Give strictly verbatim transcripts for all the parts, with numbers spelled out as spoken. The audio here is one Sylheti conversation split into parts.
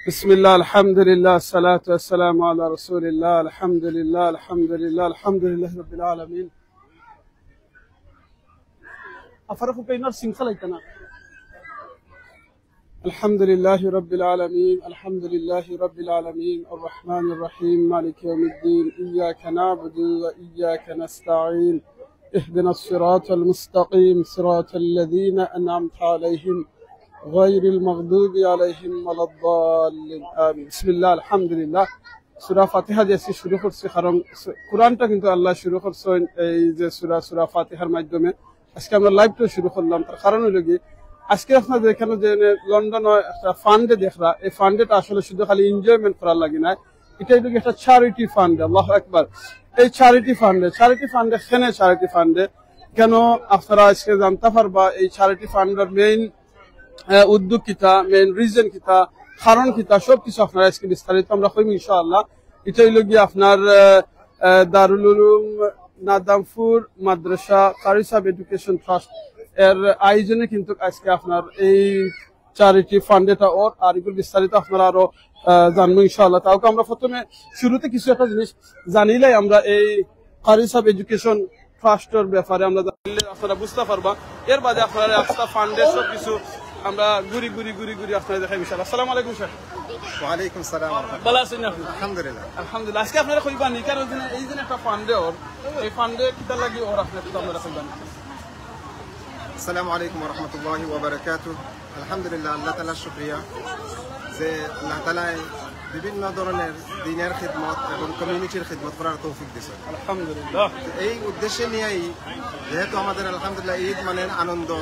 بسم الله، الحمد لله، الصلاة والسلام على رسول الله، الحمد لله، الحمد لله، الحمد لله رب العالمين. আফারা খুব পেইনর সিং চালাইতা না। الحمد لله رب العالمين، الحمد لله رب العالمين، الرحمن الرحيم، مالك يوم الدين، إياك نعبد وإياك نستعين، اهدنا الصراط المستقيم، صراط الذين أنعمت عليهم، غير المغضوب عليهم ولا الضالين، آمين। بسم الله، الحمد لله। সূরা ফাতিহা দিয়া আজকে শুরু করছি, কারণ সু-, কোরআনটা কিন্তু আল্লাহ শুরু করছেন এই যে সূরা, সূরা ফাতিহার মাধ্যমে। আজকে আমরা লাইভটা শুরু করলাম, তার কারণ হইল কি, আজকে আপনারা এখানে যে লন্ডনে একটা ফান্ডে দেখরা, এই ফান্ডেটা আসলে শুধু খালি এনজয়মেন্ট করার লাগি না, এটা হইল কি একটা চ্যারিটি ফান্ড। আল্লাহু আকবার। এই চ্যারিটি ফান্ডে, চ্যারিটি ফান্ডে কেনে চ্যারিটি ফান্ডে কেন, আপনারা আজকে জানতে পারবা এই চ্যারিটি ফান্ডের মেইন উদ্যোগ কিতা, মেইন রিজন কিতা, কারণ কিতা, সব কিছু আপনারা আজকে বিস্তারিত আমরা কইমু ইনশাআল্লাহ। এটা হইল গিয়ে আপনার আহ, আহ, দারুল উলুম নাদামপুর মাদ্রাসা কারি সাব এডুকেশন ট্রাস্ট এর আয়োজনে কিন্তু আজকে আপনার এই চ্যারিটি ফান্ডেটা ওর, আর এগুলো বিস্তারিত আপনারা আরো আহ, জানবো ইনশাআল্লাহ। তাও আমরা প্রথমে শুরুতে কিছু একটা জিনিস জানিলাই আমরা এই কারি সাব এডুকেশন ট্রাস্টের ব্যাপারে আমরা জানলে আপনারা বুঝতে পারবা। এর বাদে আপনারা আস্তা ফান্ডের সব কিছু আমরা ঘুরি ঘুরি ঘুরি ঘুরি আপনারা দেখাই ইনশাআল্লাহ। আসসালামু আলাইকুম স্যার। ওয়ালাইকুম সালাম। ভালো আছেন আপনি? আলহামদুলিল্লাহ। আলহামদুলিল্লাহ। আজকে আপনারা কইবা নি, কারণ এই যে, এই যে একটা ফান্ডে ওর, এই ফান্ডে কিতা লাগি ওর, আপনারা একটু আপনারা কইবা নি। আসসালামু আলাইকুম ওয়া রাহমাতুল্লাহি ওয়া বারাকাতুহু। আলহামদুলিল্লাহ, আল্লাহ তাআলার শুকরিয়া যে আল্লাহ তাআলায় বিভিন্ন ধরনের দ্বীনের খিদমত এবং কমিউনিটির খিদমত করার তৌফিক দিয়েছেন। আলহামদুলিল্লাহ। তো এই উদ্দেশ্যে নিয়েই, যেহেতু আমাদের আলহামদুলিল্লাহ ঈদ মানে আনন্দ,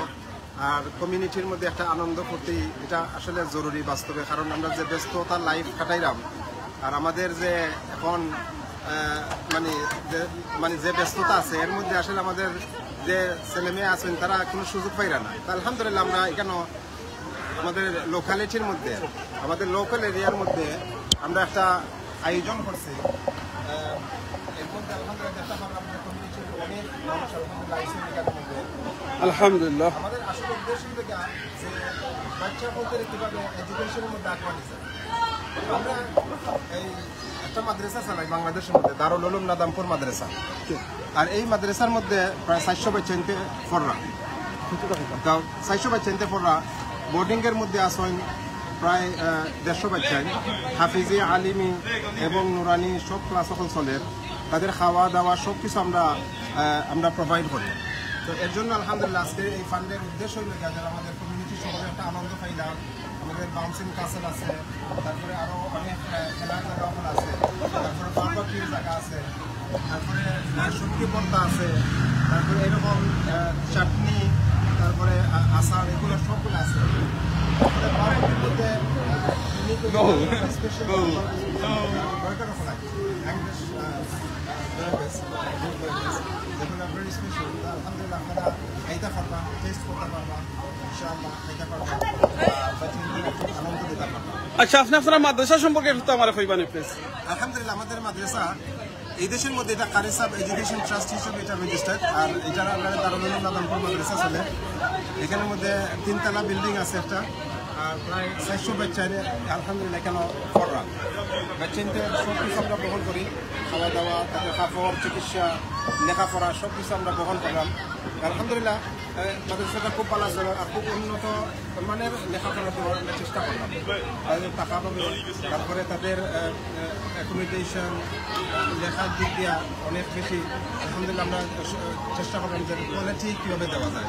আর কমিউনিটির মধ্যে একটা আনন্দ ফুর্তি, এটা আসলে জরুরি বাস্তবে, কারণ আমরা যে ব্যস্ততা লাইফ কাটাইলাম, আর আমাদের যে এখন আহ, মানে যে, মানে যে ব্যস্ততা আছে, এর মধ্যে আসলে আমাদের যে ছেলে মেয়ে আছেন, তারা কোনো সুযোগ পাইরা না। তো আলহামদুলিল্লাহ, আমরা এখানে আমাদের লোকালিটির মধ্যে, আমাদের লোকাল এরিয়ার মধ্যে আমরা একটা আয়োজন করছি। আহ, এর মধ্যে আলহামদুলিল্লাহ দেখতে পারলাম যে কমিউনিটির অনেক মানুষ আলহামদুলিল্লাহ আইসেন এখানের মধ্যে। আলহামদুলিল্লাহ। আমাদের আসল উদ্দেশ্য হলো গিয়া যে বাচ্চা বলতে কীভাবে এডুকেশনের মধ্যে আগ্রহ নিতে। আমরা এই একটা মাদ্রাসা চালাই বাংলাদেশের মধ্যে, দারুল উলুম নাদামপুর মাদ্রাসা। আর এই মাদ্রাসার মধ্যে প্রায় চারশো বাচ্চাইন্তে পড়রা। তো চারশো বাচ্চাইন্তে পড়রা, বোর্ডিংয়ের মধ্যে আছেন প্রায়, আহ, দেড়শো বাচ্চাইন। হাফিজি, আলিমি এবং নুরানি সব ক্লাস সকল চলের। তাদের খাওয়া দাওয়া সব কিছু আমরা, আহ, আমরা প্রোভাইড করি। তো এর জন্য আলহামদুলিল্লাহ আজকে এই ফান্ডের উদ্দেশ্য হইল গিয়া যারা আমাদের কমিউনিটি সমাজে একটা আনন্দ পাইলাম, আমাদের বাউন্সিং ক্যাসেল আছে, তারপরে আরো অনেক, আহ, খেলার জায়গা ওখানে আছে, তারপরে বারবিকিউর জায়গা আছে, তারপরে, আহ, শুটকি ভর্তা আছে, তারপরে এরকম, আহ, চাটনি, তারপরে, আহ, আচার, এগুলো সবগুলো আছে। তারপরে বারবিকিউর মধ্যে, আহ, স্পেশাল যেগুলো আপনার স্পেশাল, আলহামদুলিল্লাহ, আপনারা খাইতে পারবা, টেস্ট করতে পারবা, ইনশাআল্লাহ খাইতে পারবা, আহ, বাচ্চাদের একটু আনন্দ দিতে পারবা। আচ্ছা, আপনি আপনারা মাদ্রাসা সম্পর্কে একটু আমার কইবেন প্লিজ। আলহামদুলিল্লাহ, আমাদের মাদ্রাসা এই দেশের মধ্যে এটা কারি সাব এডুকেশন ট্রাস্ট হিসেবে এটা রেজিস্টার্ড, আর এটা আপনার দারুল উলুম নাদামপুর মাদ্রাসা চলে। এখানের মধ্যে তিনতলা বিল্ডিং আছে একটা, আর প্রায় চারশো বাচ্চা আলহামদুলিল্লাহ এখানে পড়রা। বাচ্চাইন্তে সব কিছু আমরা বহন করি, খাওয়া দাওয়া, তাদের কাপড়, চিকিৎসা, লেখাপড়া সব কিছু আমরা বহন করলাম। আলহামদুলিল্লাহ, আহ, মাদ্রাসাটা খুব ভালো আছে আর খুব উন্নত মানের লেখাপড়া দেওয়ার আমরা চেষ্টা করলাম। তাদের থাকা পাবে, তারপরে তাদের, আহ, আহ, অ্যাকোমোডেশন, লেখার দিক দিয়ে অনেক বেশি আলহামদুলিল্লাহ আমরা চেষ্টা করলাম যে কোয়ালিটি কীভাবে দেওয়া যায়।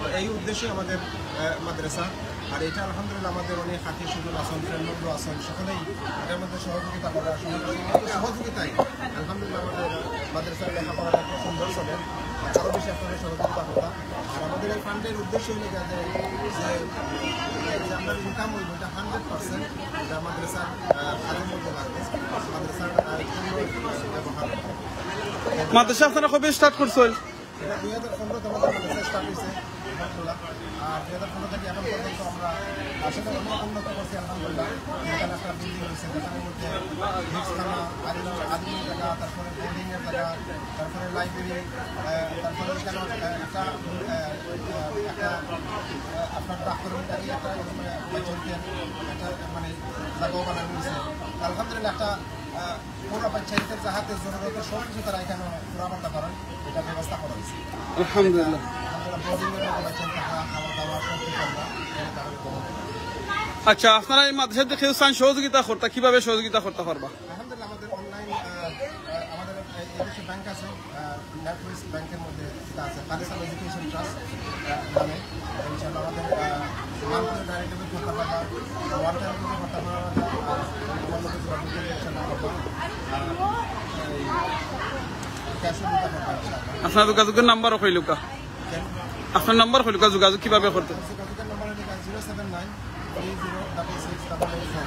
তো এই উদ্দেশ্যে আমাদের, আহ, মাদ্রাসা। আর এটা আলহামদুলিল্লাহ আমাদের অনেক আত্মীয় স্বজন আছেন, ফ্রেন্ড বন্ধু আছেন, সকলেই এটার মধ্যে সহযোগিতা করা, সহযোগিতায় আলহামদুলিল্লাহ আমাদের মাদ্রাসার লেখাপড়াটা খুব সুন্দর চলে। আর আরও বেশি আপনাদের সহযোগিতা করতাম। আর আমাদের এই ফান্ডের উদ্দেশ্য হলো যে, যে, যে আমরা ইনকাম হইব, এটা হান্ড্রেড পার্সেন্ট এটা মাদ্রাসার, আহ, কাজের মধ্যে লাগবে, মাদ্রাসার, আহ, জন্য ব্যবহার হবে। মাদ্রাসা আপনারা কবে স্টার্ট করছেন? এটা দুই হাজার পনেরো তখন আমাদের চেষ্টা হয়েছে, আলহামদুলিল্লাহ। আর দুই হাজার পনেরো থেকে এখন পর্যন্ত আমরা আসলে অনেক উন্নত করছি, আলহামদুলিল্লাহ। এখানে একটা বিল্ডিং হয়েছে, যেখানের মধ্যে হিফজখানা, আলিম, আলিমের জায়গা, তারপরে বোর্ডিংয়ের জায়গা, তারপরে লাইব্রেরি, আহ, তারপরে এখানে, আহ, একটা, আহ, আহ, একটা, আহ, আপনার ডাক্তারের একটা, আহ, বাচ্চাদের একটা, মানে, জায়গাও বানানো হয়েছে। আলহামদুলিল্লাহ, একটা, আহ, পুরো বাচ্চাদের যাহাতে জরুরতে সব কিছু তারা এখানে পুরা করতে পারেন, এটা ব্যবস্থা করা হয়েছে। আলহামদুলিল্লাহ। আলহামদুলিল্লাহ, বোর্ডিং এর মধ্যে বাচ্চাদের থাকা, খাওয়া দাওয়া, সব কিছু আমরা এখানে তারা উপভোগ করবে। আচ্ছা, আপনারা এই মাদ্রাসাতে কেউ চান সহযোগিতা করতা, কিভাবে সহযোগিতা করতে পারবা? আলহামদুলিল্লাহ, আমাদের অনলাইন, আহ, আহ, আমাদের এই, এই দেশে ব্যাংক আছে, আহ, NatWest ব্যাংকের মধ্যে যেটা আছে, খালিসান এডুকেশন ট্রাস্ট, আহ, নামে। ইনশাআল্লাহ আমাদের, আহ, নাম করে ডাইরেক্ট ডেবিট করতে পারবা, ওয়ান টাইম করে করতে পারবা, আহ, আমার লোকে যোগাযোগ করে ইনশাআল্লাহ করবা। আর এই ক্যাশও দিতে পারবা ইনশাআল্লাহ। আপনার যোগাযোগের নাম্বারও কইলুকা। কেন? আপনার নাম্বার কইলুকা, যোগাযোগ কিভাবে করতে? যোগাযোগের নাম্বার হলো zero seven nine three zero double six double eight four.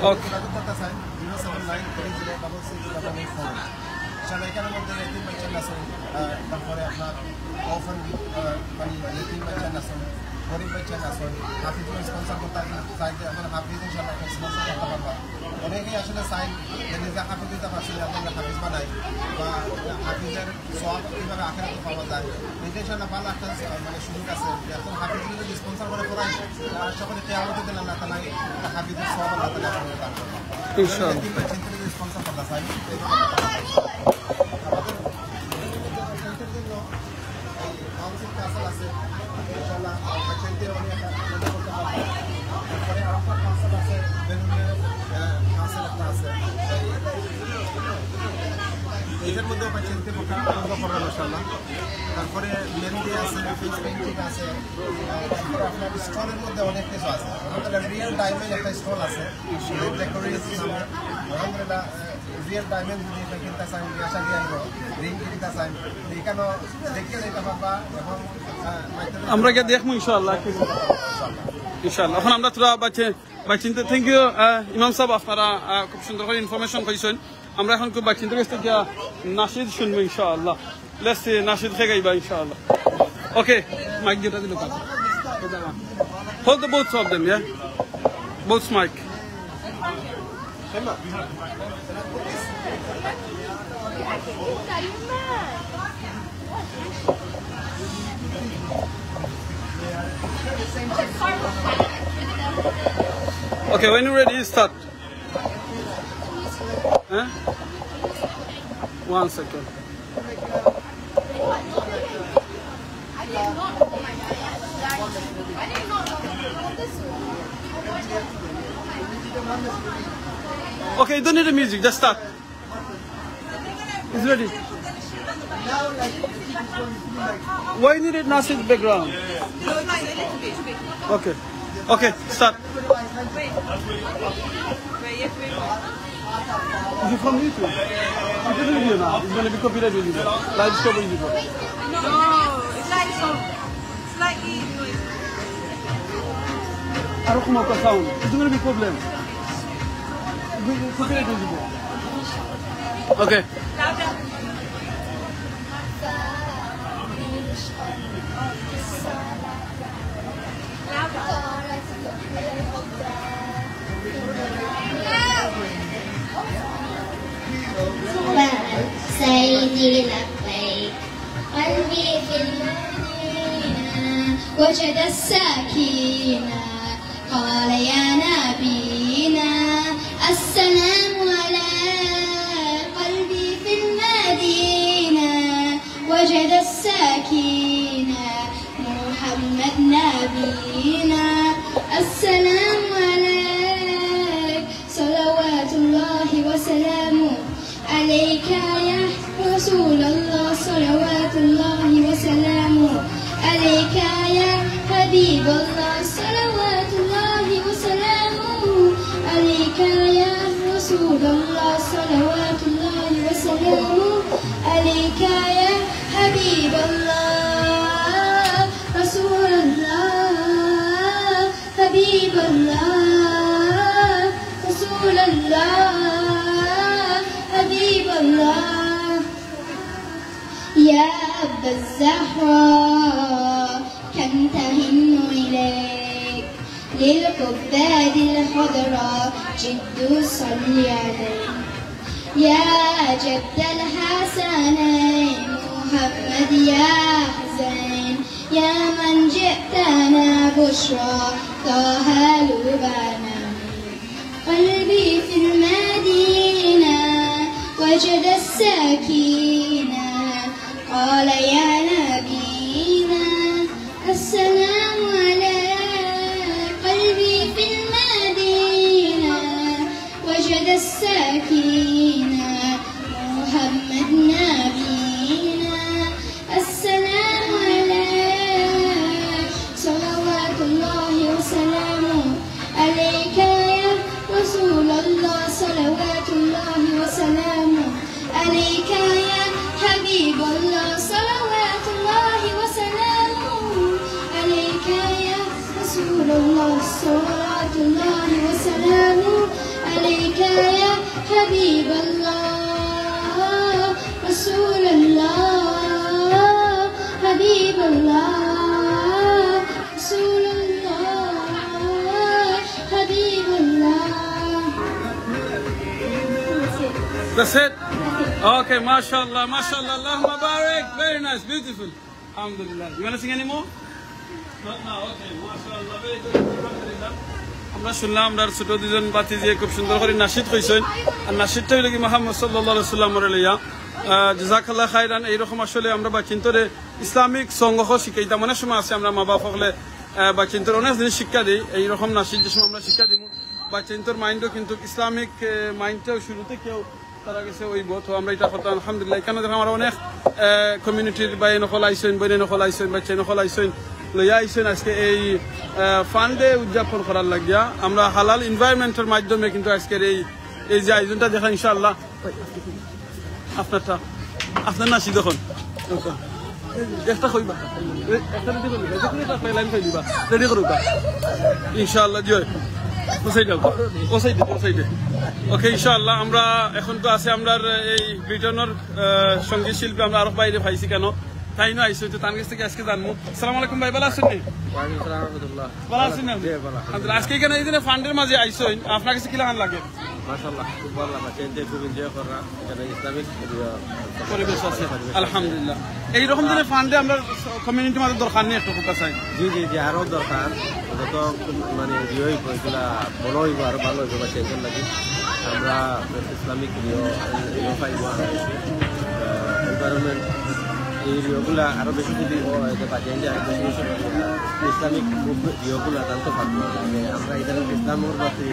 Okay. যোগাযোগ করতে চাই, zero seven nine three zero double six double eight four. ইনশাআল্লাহ, এখানের মধ্যে এতিম বাচ্চা আছেন, আহ, তারপরে আপনার অরফান, আহ, মানে এতিম বাচ্চা আছেন, গরিব বাচ্চা আছেন, হাফিজ স্পন্সর করতে চাইতে এখন হাফিজ ইনশাআল্লাহ স্পন্সর করতে পারবা। অনেকেই আসলে চাই যে নিজে হাফিজ দিতে পারছি না, আমরা হাফিজ বানাই বা হাফিজের সওয়াব কিভাবে আখেরাতে পাওয়া যায়। এটা ইনশাআল্লাহ ভালো একটা, আহ, মানে সুযোগ আছে। এখন হাফিজ যদি স্পন্সর করে পড়াই, তাহলে আশা করি কিয়ামতের দিন আল্লাহ তাআলা একটা হাফিজের সওয়াব আল্লাহ তাআলা আপনাকে দান করবেন। ইনশাআল্লাহ। তিন মাস চিন্তা যদি স্পন্সর করা যায়, এই জন্য আমাদের এই মানসিক কাসল আছে। ইনশাআল্লাহ, বাচ্চাদের অনেক আনন্দ করতে পারবে। তারপরে আরাফাত কাসল আছে, বেলুনের, আহ, কাসল একটা আছে। এই এটার মধ্যে পাচ্ছেন যে বোকা আরম্ভ করবেন ইনশাআল্লাহ। তারপরে মেহেন্দি আছে, ফেস পেইন্টিং আছে, তারপরে আপনার স্টলের মধ্যে অনেক কিছু আছে। আমাদের রিয়েল ডায়মন্ড একটা স্টল আছে, ডেকোরেশন নামে। আলহামদুলিল্লাহ, রিয়েল ডায়মন্ড যদি এটা কিনতে চান, বিয়া শাদী আনবো, রিং কিনতে চান, এখানেও দেখে নিতে পারবা। এবং, আহ, আমরা গিয়ে দেখবো ইনশাআল্লাহ। ইনশাআল্লাহ। এখন আমরা থোড়া বাচ্চা বাচ্চিন্তে, thank you, আহ, ইমাম সাহেব, আপনারা, আহ, খুব সুন্দর করে ইনফরমেশন কইছেন। আমরা এখন খুব বাচ্চিন্তে গেছে গিয়া নাশিদ শুনবো ইনশাআল্লাহ। Let's see, নাশিদ কে গাইবা ইনশাআল্লাহ। Okay, মাইক যেটা দিল কাকা। Hold the both of them, yeah? Both mic. Okay, when you're ready, start. Huh? One second. Okay, you don't need the music, just start. It's ready. Why you need it Nasid background? Okay. Okay, start. Is it from YouTube? It's a video now. It's gonna be copyright video. Live show video. No, it's like some slightly noisy. আরো কম একটা sound. It's gonna be problem. Copyright video. Okay. Louder. سيدي لبيك، قلبي في المدينة وجد السكينة، قال يا نبينا السلام على قلبي في المدينة وجد السكينة، محمد نبينا السلام عليك، صلوات الله وسلامه عليك يا رسول الله، صلوات الله وسلامه عليك يا حبيب الله، صلوات الله وسلامه عليك يا رسول الله، صلوات الله وسلامه عليك يا حبيب الله، رسول الله، حبيب الله، رسول الله، حبيب الله. يا أبا الزهراء، كم تهن إليك، للقباد الحضراء جد صلي عليك. يا جد الحسنين، محمد يا حسين. يا من جئتنا بشرى طه لبنى. قلبي في المدينة وجد السكينة، قال يا نبينا السلام عليك. قلبي في المدينة وجد السكينة، محمد نبينا السلام عليك. صلوات الله وسلامه عليك يا رسول الله، صلوات الله وسلامه عليك يا حبيب الله، صلوات الله وسلامه عليك يا رسول الله، صلوات الله وسلامه عليك يا حبيب الله، رسول الله، حبيب الله، رسول الله، حبيب الله. That's it. Okay, mashallah, mashallah, Allahumma barik. Very nice, beautiful. Alhamdulillah. You wanna sing any more? No, no, okay, mashallah, very good. Alhamdulillah. আমরা শুনলাম আমরার ছোট দুইজন ভাতিজিয়ে খুব সুন্দর করি নাশিদ কইছইন। আর নাশিদটা অইলো কি মুহাম্মদ সাল্লাল্লাহু আলাইহি ওয়াসাল্লামরে লইয়া। আহ, জাযাকাল্লাহ খাইরান। এইরকম আসলে আমরা বাচ্চাইন্তরে ইসলামিক সং অকল শিখাইতাম। অনেক সময় আছে আমরা মা বাপ অকলে, আহ, বাচ্চাইন্তরে অনেক জিনিস শিক্ষা দেই। এইরকম নাশিদ যে সময় আমরা শিক্ষা দিমু, বাচ্চাইন্তর মাইন্ডও কিন্তু ইসলামিক, আহ, মাইন্ডটাও শুরু থাকি তারার গেছে অইবো। তো আমরা ইটা করতাম আলহামদুলিল্লাহ। ইখানো দেখো আমরা অনেক, আহ, কমিউনিটির ভাইয়াইন অকল আইছইন, বইনাইন অকল আইছইন, বাচ্চাইন অকল আইছইন, লইয়া আইছইন আজকে এই, আহ, ফান ডে উদযাপন করার লাগিয়া। আমরা হালাল এনভায়রনমেন্টর মাধ্যমে কিন্তু আজকের এই, এই যে আয়োজনটা দেখা ইনশাআল্লাহ। আপনারটা, আপনার নাশিদ অখন। একটা কইবা। এ, একটা রেডি করি দিবা। যে কোনো একটা লাইন কই দিবা। রেডি করুকা। ইনশাআল্লাহ, জি অয়। ও সাইডে, ও সাইডে, ও সাইডে। ওকে, ইনশাআল্লাহ, আমরা এখন তো আছি আমরার এই ব্রিটেনর, আহ, সঙ্গীত শিল্পী আমরা আরো বাইরে পাইছি কেন? তাইনও আইছইন, তো তান গেছ থাকি আজকে জানমু। আসসালামু আলাইকুম ভাই, ভালা আছইন নি? ওয়ালাইকুম আসসালাম রহমতুল্লাহ। ভালা আছইন নি? জি, ভালা। আচ্ছা, আজকে ইখানো এই যে ফান্ডের মাঝে আইছইন, আপনার গেছে কিলাখান লাগে? মাশাআল্লাহ, খুব ভালা লাগে। এতে খুব এনজয় করা। এখানে ইসলামিক, আহ, পরিবেশ আছে। পরিবেশ আছে। আলহামদুলিল্লাহ। এইরকম দিনে ফান্ডে আমরা কমিউনিটির মাঝে দরকার নেই একটু ফোকাস চাই। জি, জি, জি, আরো দরকার। যত মানে ইয়ে অইবো, এগুলা বড় অইবো, আরো ভালা অইবো, বা টেনশন লাগে। আমরা ইসলামিক ইয়ে, ইয়ে পাইবো, আরো বেশি, আহ, এনভায়রনমেন্ট, এই ইয়েগুলা আরো বেশি যদি ও হয়, যে বাজাইন যায়, বেশি বেশি করে ইসলামিক মুভমেন্ট ইয়েগুলা জানতে পারবো। মানে আমরা এখানে ইসলামর মাঝে,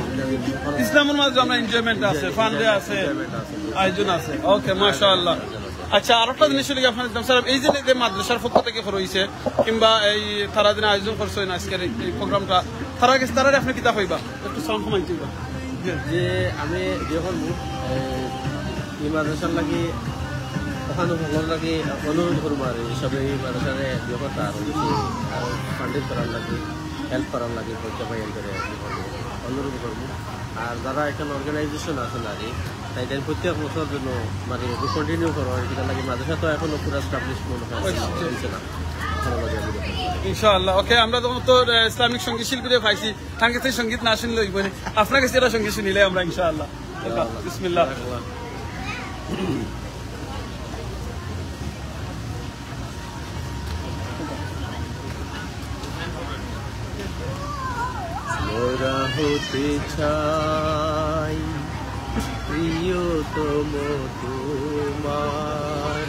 ইসলামর মাঝে আমরা এনজয়মেন্ট আছে, ফান্ডে আছে, এনজয়মেন্ট আছে। আয়োজন আছে। ওকে, মাশাআল্লাহ। আচ্ছা, আরেকটা জিনিস হলো কি, আপনার ইসলাম সাহেব, এই যে, যে মাদ্রাসার পক্ষ থেকে করা হইছে, কিংবা এই তারা দিন আয়োজন করছইন আজকের এই, এই প্রোগ্রামটা, তারা গেছে, তারা আপনি কিতা কইবা? একটু সাউন্ড কমাই দিবা। জি। যে আমি যখন, এ, এই মাদ্রাসার লাগি, ওখানে হকলর লাগি অনুরোধ করবো আর এই সবে এই মাদ্রাসারে ইয়ে করতা আর বেশি, আর ফান্ডিং করার লাগি, হেল্প করার লাগি, পয়সা পাই এনতে অনুরোধ করবো। আর যারা এখানে অর্গানাইজেশন আছে নারী, তাই তাই প্রত্যেক বছর জন্য মানে কন্টিনিউ করো আর কি, তার লাগি মাদ্রাসা তো এখনো পুরো এস্টাবলিশ মনে হয় হইছে না। ভালো লাগে আমি দেখতে। ইনশাআল্লাহ। ওকে, আমরা তখন তো, আহ, ইসলামিক সঙ্গীত শিল্পীরে পাইছি, তার কাছে সঙ্গীত না শুনলে হইব না। আপনার কাছে এটা সঙ্গীত শুনিলে আমরা ইনশাআল্লাহ। বিসমিল্লাহ। মোরা হতে চাই প্রিয়তম তোমার,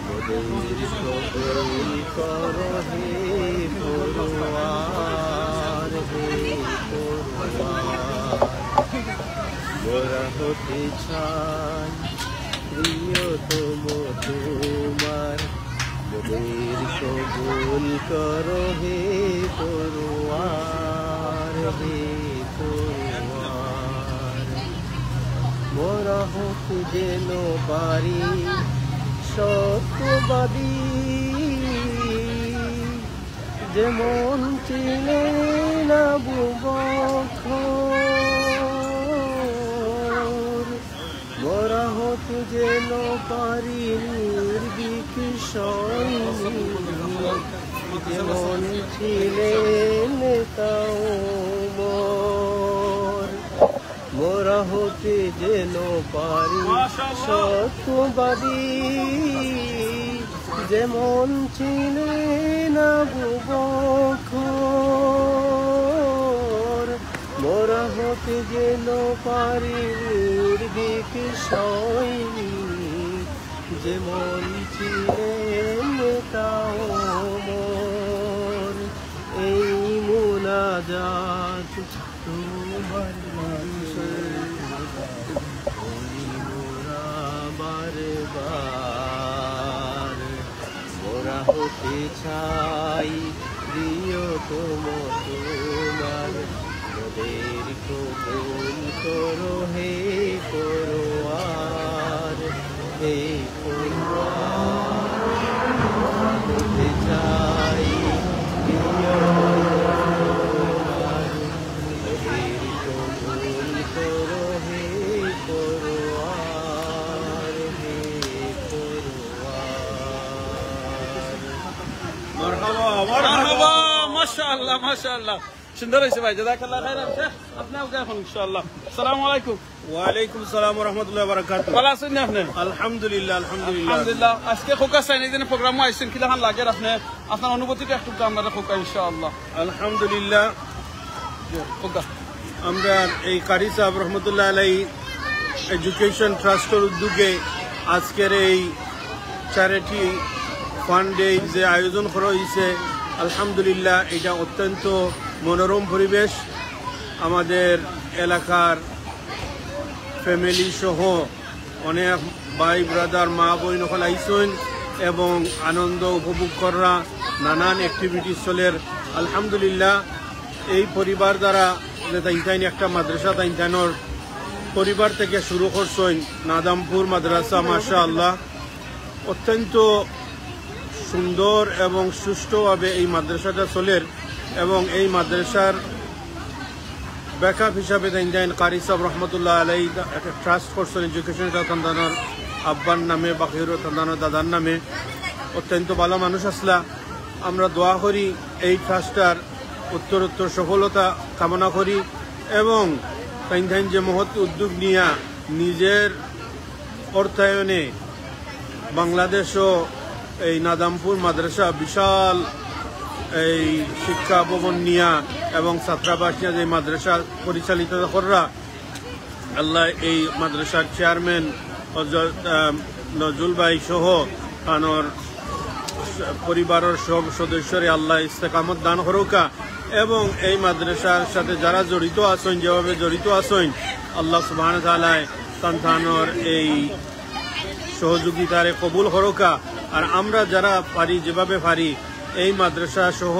মোদের কবুল করো হে পরওয়ার, হে পরওয়ার। মোরা হতে চাই প্রিয়তম তোমার, মোদের কবুল করো হে পরওয়ার, হে পরওয়ার। মোরা হতে যেন পারি সত্যবাদী, যেমন ছিলেন আবু বকর। মোরা হতে যেন পারি নির্ভীক সৈনিক, যেমন ছিলেন নেতা ওমর। মোরা হতে যেন পারি সত্যবাদী, যেমন ছিলেন আবু বকর, মরা হতে যেন পারি নির্ভীক সৈনিক। যেমন ছিলেন নেতা ওমর, এই মুনাজাত তোমার মাঝে করি মোরা বারবার। মোরা হতে চাই প্রিয়তম তোমার, মোদের কবুল করো হে পরওয়ার, হে পরওয়ার। মোরা হতে চাই প্রিয়তম তোমার, মোদের কবুল করো হে পরওয়ার, হে পরওয়ার। মারহাবা, মারহাবা। মারহাবা, মাশাআল্লাহ, মাশাআল্লাহ। সুন্দর অইছে ভাই, জাযাকাল্লাহ খাইরান। শেখ, আপনি আগে এখন ইনশাআল্লাহ। আসসালামু আলাইকুম। ওয়ালাইকুম সালাম ওয়া রাহমাতুল্লাহি ওয়া বারাকাতুহু। ভালা আছইন নি আপনি? আলহামদুলিল্লাহ, আলহামদুলিল্লাহ। আলহামদুলিল্লাহ। আজকে খোকা সাইন এই দিনে প্রোগ্রামও আইছেন, কিলাখান লাগের আপনি? আপনার অনুভূতিটা একটু আমরারে খোকা ইনশাআল্লাহ। আলহামদুলিল্লাহ। জি, খোকা। আমরা এই কারি সাহেব রহমতুল্লাহ আলাই এডুকেশন ট্রাস্টের উদ্যোগে আজকের এই চ্যারিটি ফান্ডে যে আয়োজন করা হয়েছে, আলহামদুলিল্লাহ, এটা অত্যন্ত মনোরম পরিবেশ। আমাদের এলাকার ফ্যামিলি সহ অনেক ভাই, ব্রাদার, মা, বইন অকল আইছইন এবং আনন্দ উপভোগ কররা, নানান অ্যাক্টিভিটিস চলের। আলহামদুলিল্লাহ, এই পরিবার দ্বারা যে তাইন তাইন একটা মাদ্রাসা তাইন তাইনর পরিবার থেকে শুরু করছইন, নাদামপুর মাদ্রাসা, মাশাআল্লাহ, অত্যন্ত সুন্দর এবং সুষ্ঠুভাবে এই মাদ্রাসাটা চলের এবং এই মাদ্রাসার ব্যাকআপ হিসাবে তাইন তাইন কারি সাহেব রহমতুল্লাহ আলাই একটা ট্রাস্ট করছইন এডুকেশন, এটা তান তানর আব্বার নামে, বাকি হইল তান তানর দাদার নামে। অত্যন্ত ভালা মানুষ আছলা। আমরা দোয়া করি এই ট্রাস্টটার উত্তরোত্তর সফলতা কামনা করি এবং তাইন তাইন যে মহৎ উদ্যোগ নিয়া নিজের অর্থায়নে বাংলাদেশও এই নাদামপুর মাদ্রাসা বিশাল এই শিক্ষা ভবন নিয়া এবং ছাত্রাবাস নিয়া যে মাদ্রাসা পরিচালিত কররা, আল্লাহ এই মাদ্রাসার চেয়ারম্যান হযরত, আহ, নজরুল ভাই সহ তানর পরিবারের সব সদস্যরে আল্লাহ ইস্তেকামত দান করুকা এবং এই মাদ্রাসার সাথে যারা জড়িত আছইন, যেভাবে জড়িত আছইন, আল্লাহ সুবহানাহু ওয়া তাআলায় তান তানর এই সহযোগিতারে কবুল করুকা। আর আমরা যারা পারি, যেভাবে পারি, এই মাদ্রাসা সহ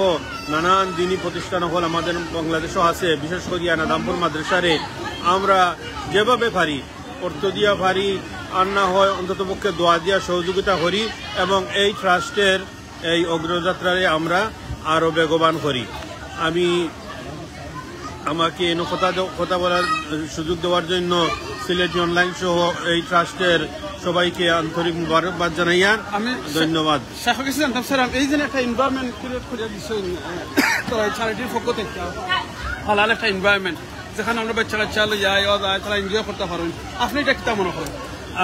নানান দিনী প্রতিষ্ঠান অকল আমাদের বাংলাদেশও আছে, বিশেষ করি নাদামপুর মাদ্রাসারে আমরা যেভাবে পারি, অর্থ দিয়া পারি, আর না হয় অন্তত পক্ষে দোয়া দিয়া সহযোগিতা করি এবং এই ট্রাস্টের এই অগ্রযাত্রারে আমরা আরো বেগবান করি। আমি আমাকে এনে কথা দে-, কথা বলার সুযোগ দেওয়ার জন্য সিলেটি অনলাইন সহ এই ট্রাস্টের সবাইকে আন্তরিক মুবারকবাদ জানাইয়ার আমি ধন্যবাদ। শেখ কাছে জানতাম স্যার, এই যে একটা এনভায়রনমেন্ট ক্রিয়েট করে দিচ্ছেন, আহ, তারা চ্যারিটির পক্ষ থেকে হালাল একটা এনভায়রনমেন্ট, যেখানে আমরা বাচ্চা কাচ্চা লই যায়, ওরা যায়, তারা এনজয় করতে পারেন, আপনি এটা কিতা মনে করেন?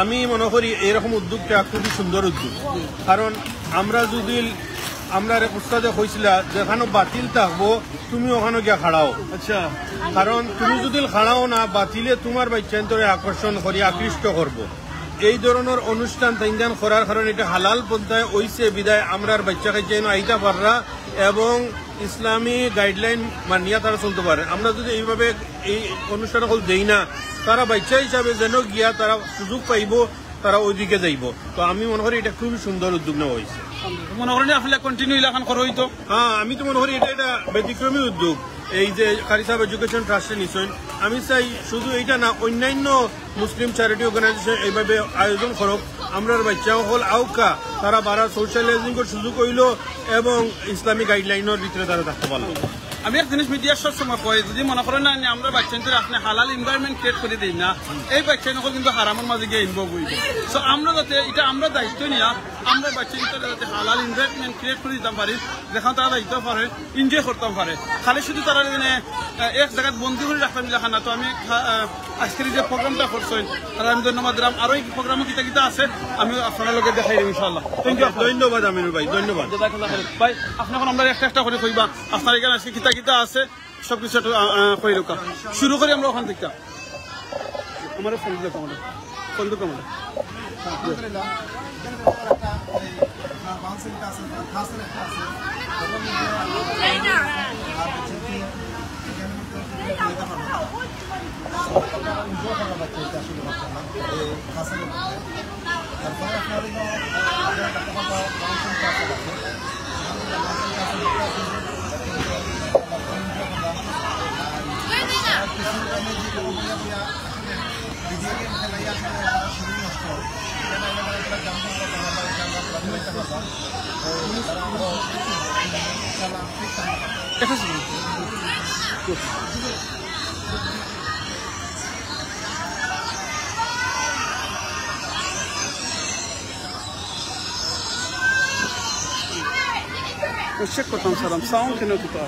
আমি মনে করি এরকম উদ্যোগটা খুবই সুন্দর উদ্যোগ, কারণ আমরা যদি, আমরা এক উস্তাদে কইছিলা, যেখানে বাতিল থাকবো তুমি ওখানে গিয়া খাড়াও। আচ্ছা। কারণ তুমি যদি খাড়াও না, বাতিলে তোমার বাচ্চাইন্তরে আকর্ষণ করি আকৃষ্ট করব। এই ধরনের অনুষ্ঠান তাইন তাইন করার কারণে এটা হালাল পন্থায় অইছে বিধায় আমরার বাচ্চা কাচ্চাইন আইতা পাররা এবং ইসলামী গাইডলাইন মানিয়া তারা চলতে পারে। আমরা যদি এইভাবে এই অনুষ্ঠান অকল দেই না, তারা বাচ্চা হিসাবে যেন গিয়া তারা সুযোগ পাইব, তারা ওইদিকে যাইব। তো আমি মনে করি এটা খুবই সুন্দর উদ্যোগ নেওয়া হয়েছে। মনে করেন আপনি কন্টিনিউ ইলাখান করা হইতো? হ্যাঁ, আমি তো মনে করি এটা, এটা ব্যতিক্রমী উদ্যোগ। এই যে কারি সাহেব এডুকেশন ট্রাস্টে নিছেন, আমি চাই শুধু এইটা না, অন্যান্য মুসলিম চ্যারিটি অর্গানাইজেশন এইভাবে আয়োজন করুক। আমরার বাচ্চা অকল আউকা, তারা বারা সোশ্যালাইজিংর সুযোগ হইল এবং ইসলামিক গাইডলাইনের ভিতরে তারা থাকতে পারলো। আমি এক জিনিস মিডিয়ার সব সময় কই, যদি মনে করেন না যে আমরা বাচ্চাইন্তরে আপনি হালাল এনভায়রনমেন্ট ক্রিয়েট করি দেই না, এই বাচ্চাইন্তরে কিন্তু হারামর মাঝে গিয়া ইনভলভ অইবো। সো আমরা যাতে ইটা আমরা দায়িত্ব নিয়া আমরা বাচ্চাইন্তরে যাতে হালাল এনভায়রনমেন্ট ক্রিয়েট করি দিতাম পারি, যেখান তারা যাইতাম পারে, এনজয় করতাম পারে। খালি শুধু তারা যেন, আহ, এক জাগাত বন্দি করি রাখতাম, যেখান না। তো আমি, আহ, আজকের এই যে প্রোগ্রামটা করছইন, তারা আমি ধন্যবাদ দিলাম। আরো এই প্রোগ্রামও কিতা কিতা আছে, আমি আপনার লগে দেখাই দিই ইনশাআল্লাহ। Thank you. ধন্যবাদ আমিনুল ভাই, ধন্যবাদ। জাযাকাল্লাহ খাইর। ভাই, আপনি এখন আমরা একটা একটা করি কইবা, আপনার এখানে আজকে কিতা কিতা আছে, সব কিছু একটু, আহ, আহ, কই রোকা। শুরু করি আমরা ওখান থেকে। আমার ফোন দিলে কমানো, ফোন দিলে কমানো। আলহামদুলিল্লাহ, এখানে তো একটা, এই, আহ, বাউন্সিং কাসেল, কাসেল একটা আছে। ওটার মধ্যে আর এখানে মধ্যে নিতে পারবো। এনজয় করার বাচ্চা এটা আসলে বাচ্চা না, এই কাসেলের মধ্যে। তারপরে আপনার ওই যে, আহ, এখানে একটা কথা, বাউন্সিং কাসেল আছে। Check করতাম সালাম, সাউন্ড কেনে কিতা?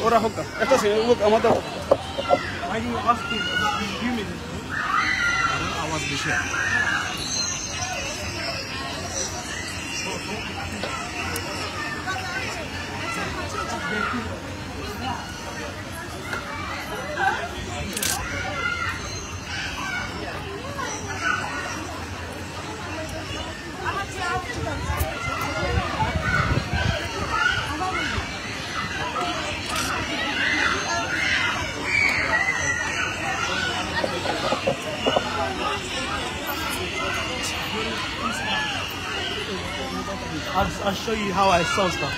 ওরা হোক, একটা সেকেন্ড, ও হোক, আমাদের হোক। আওয়াজ বেশি। I'll, I'll show you how I sell stuff.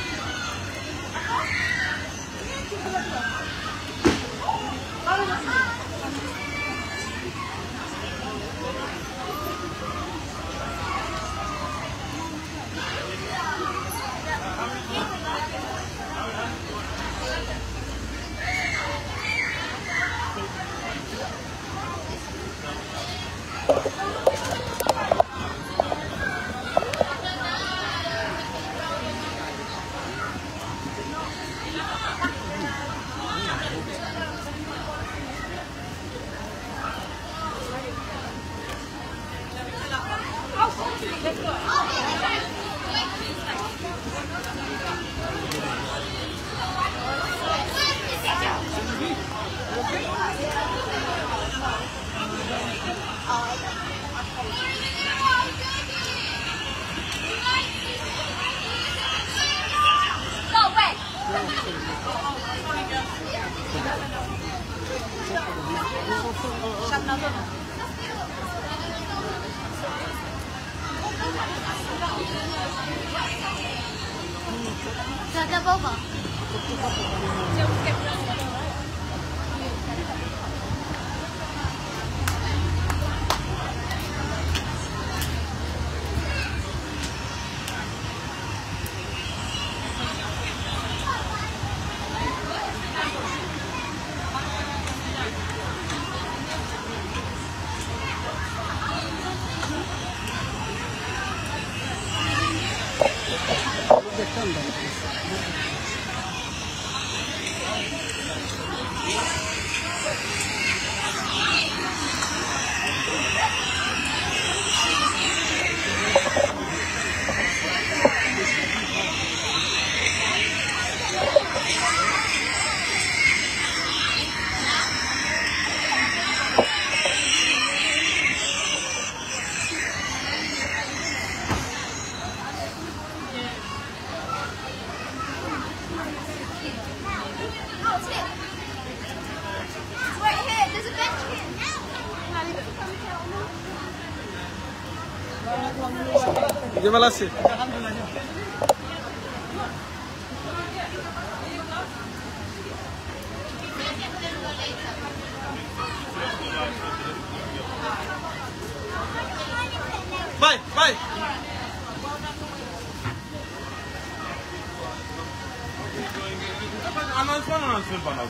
যে ভালা আছি। Bye, bye. Announcement, announcement বানাও।